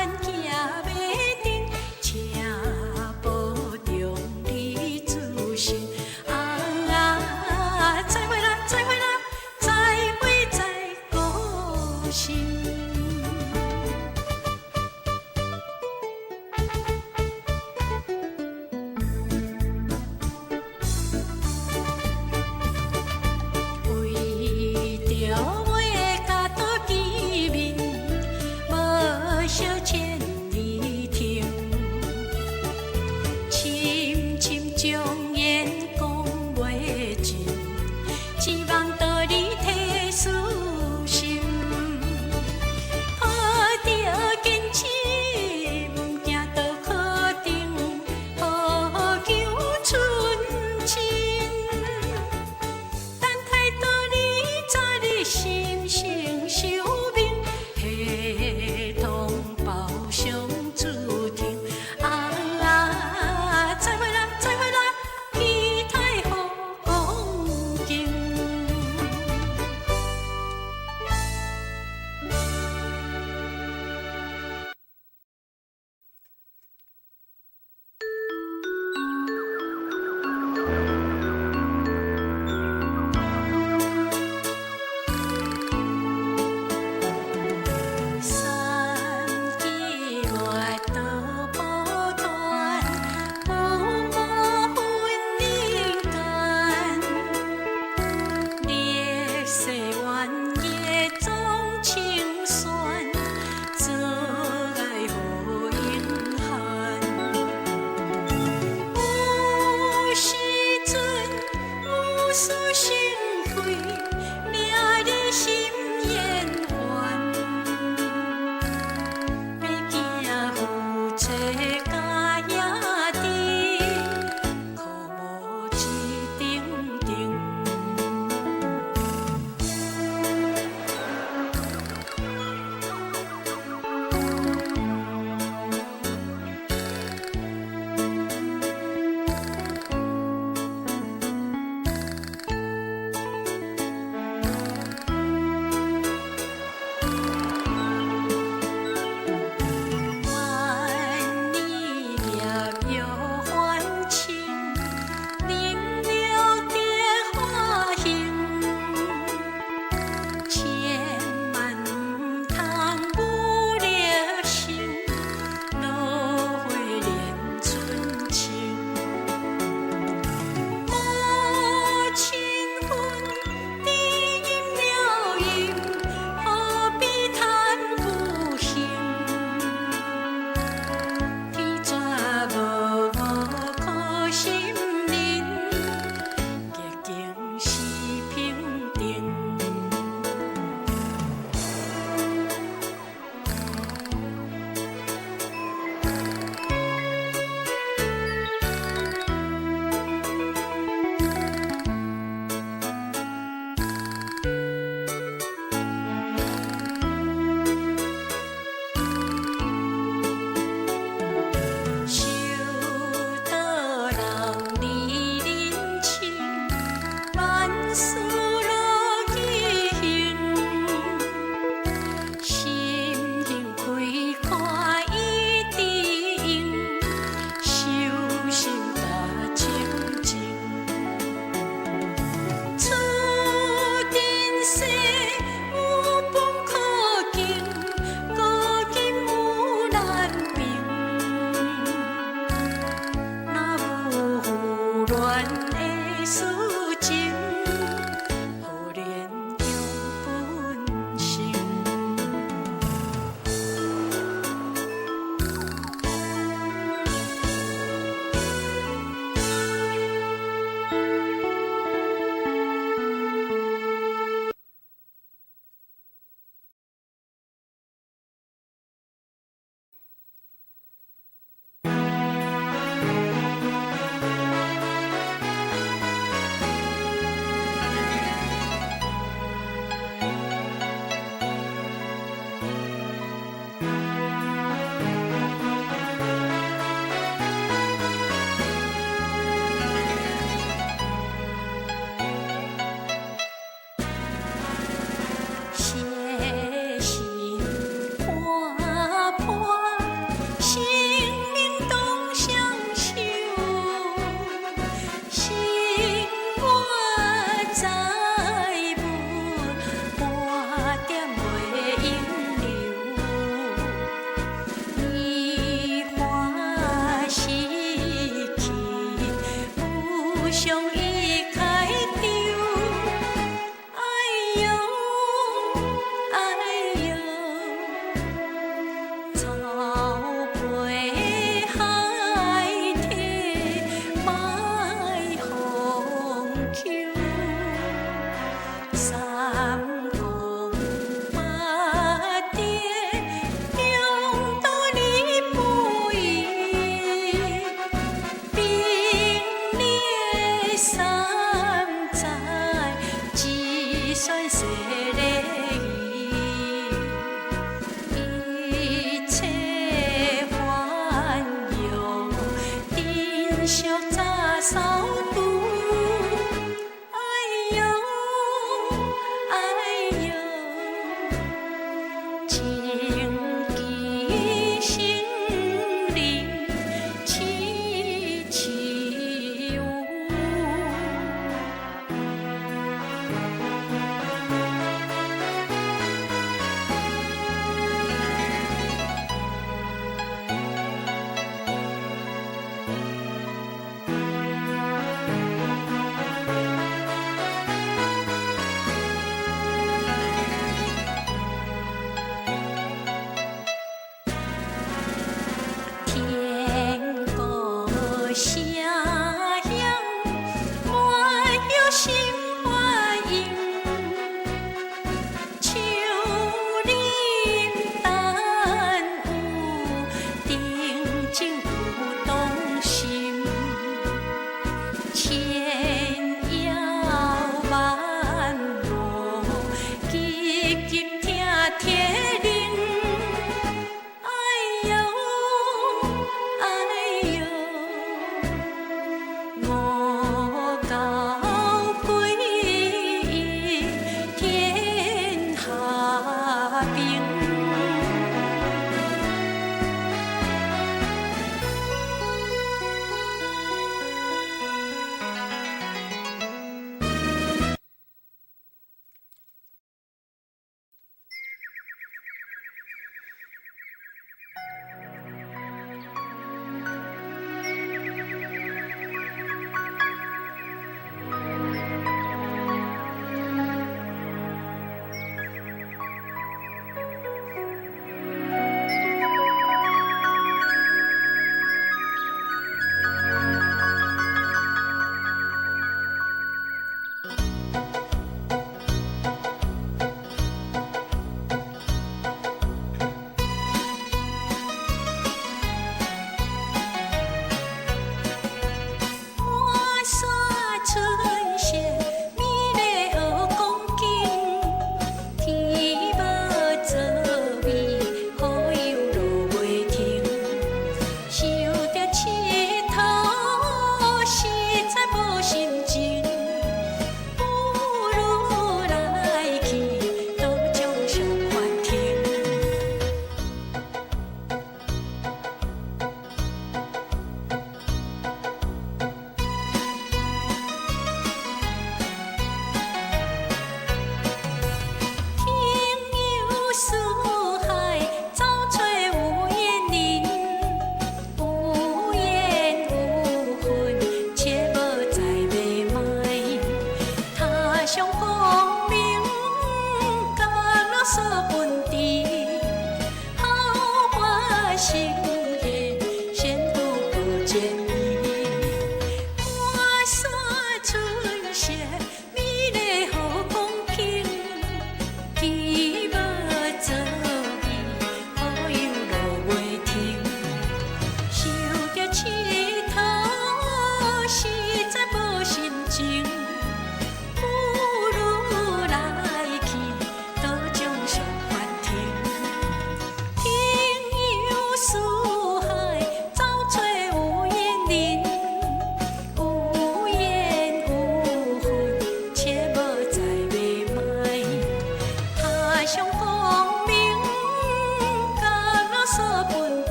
行袂定，請保重你自身。啊，再會啦，再會啦，再會再高興。為著袂佮倒見面，無相千年。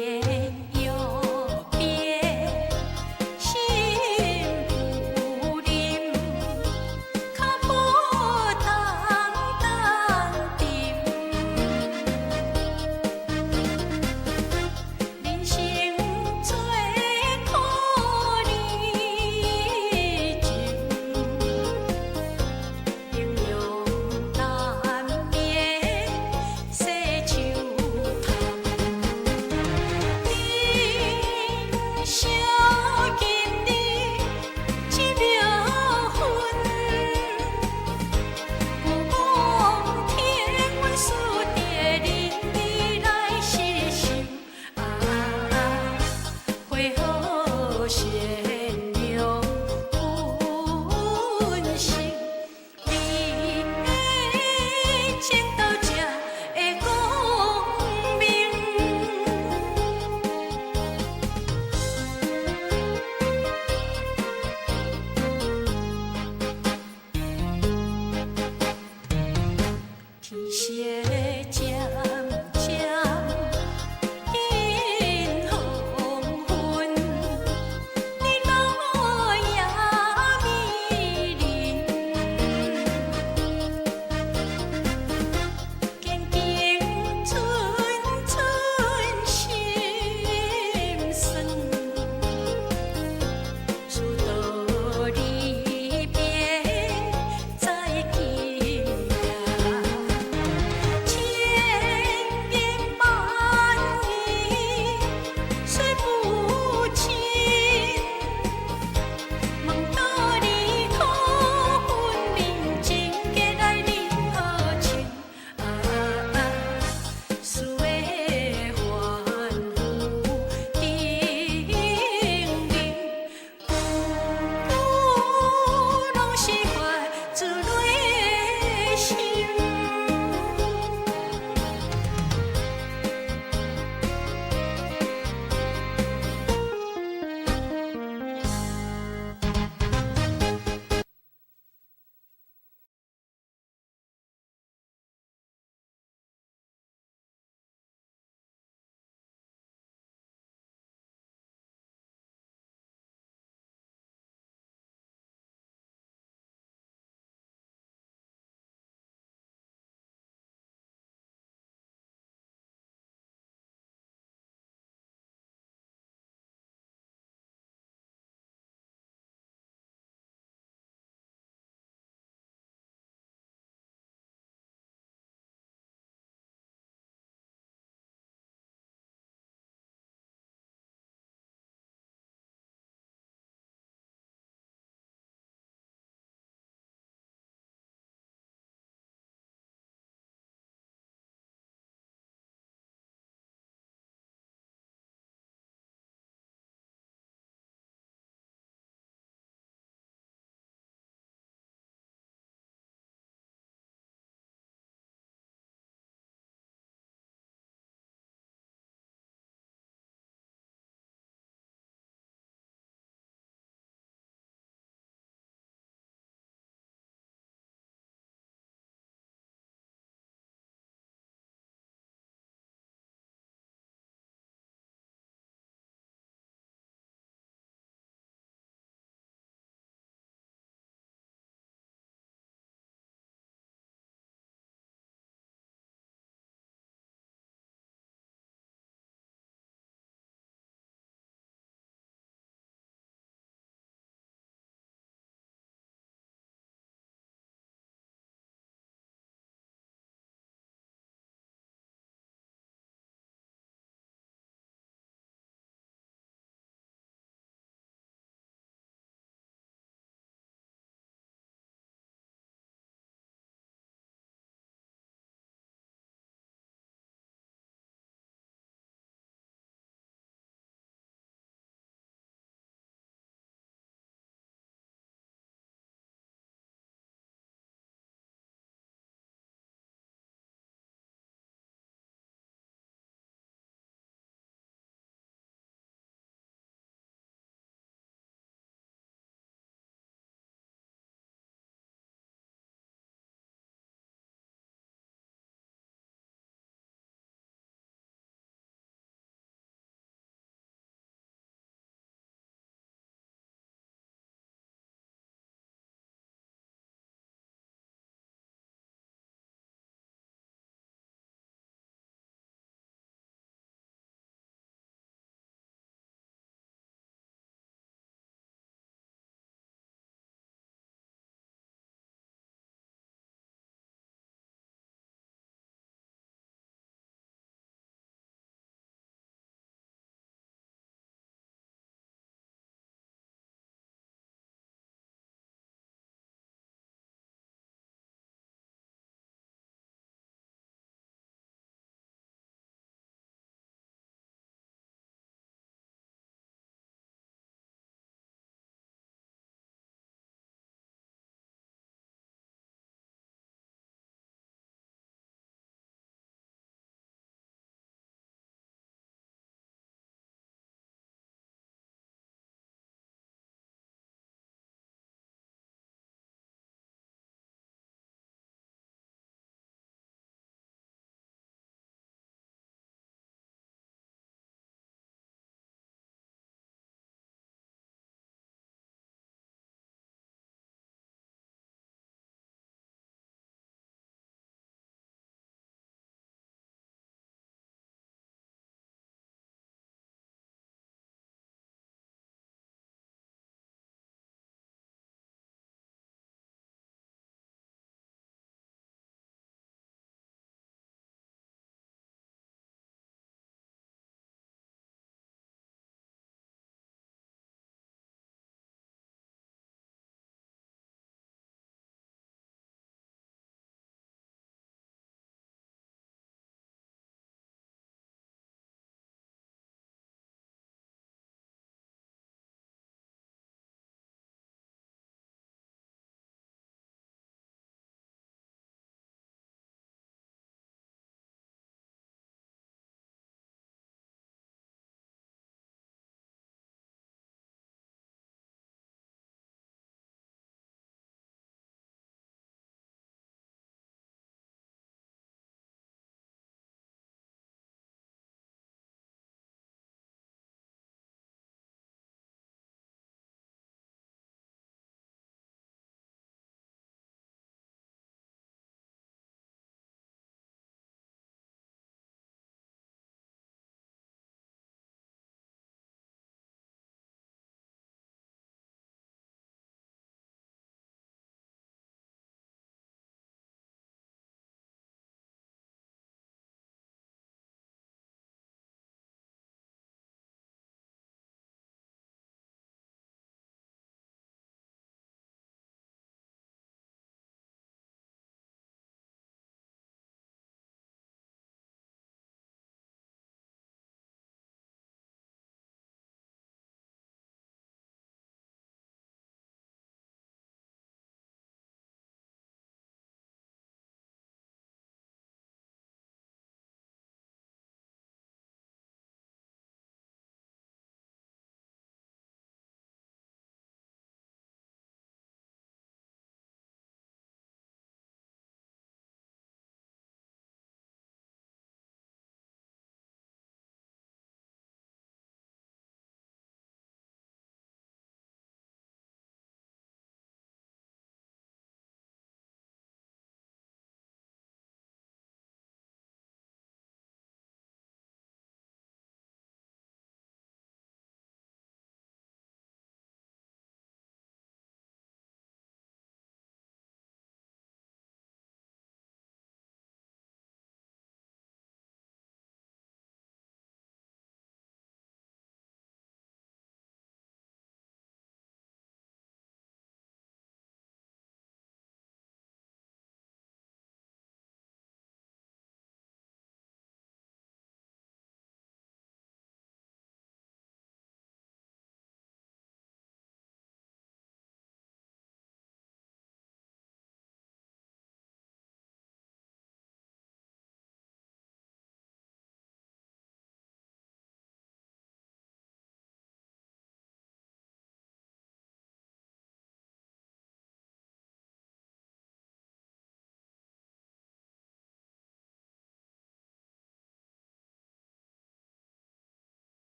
天。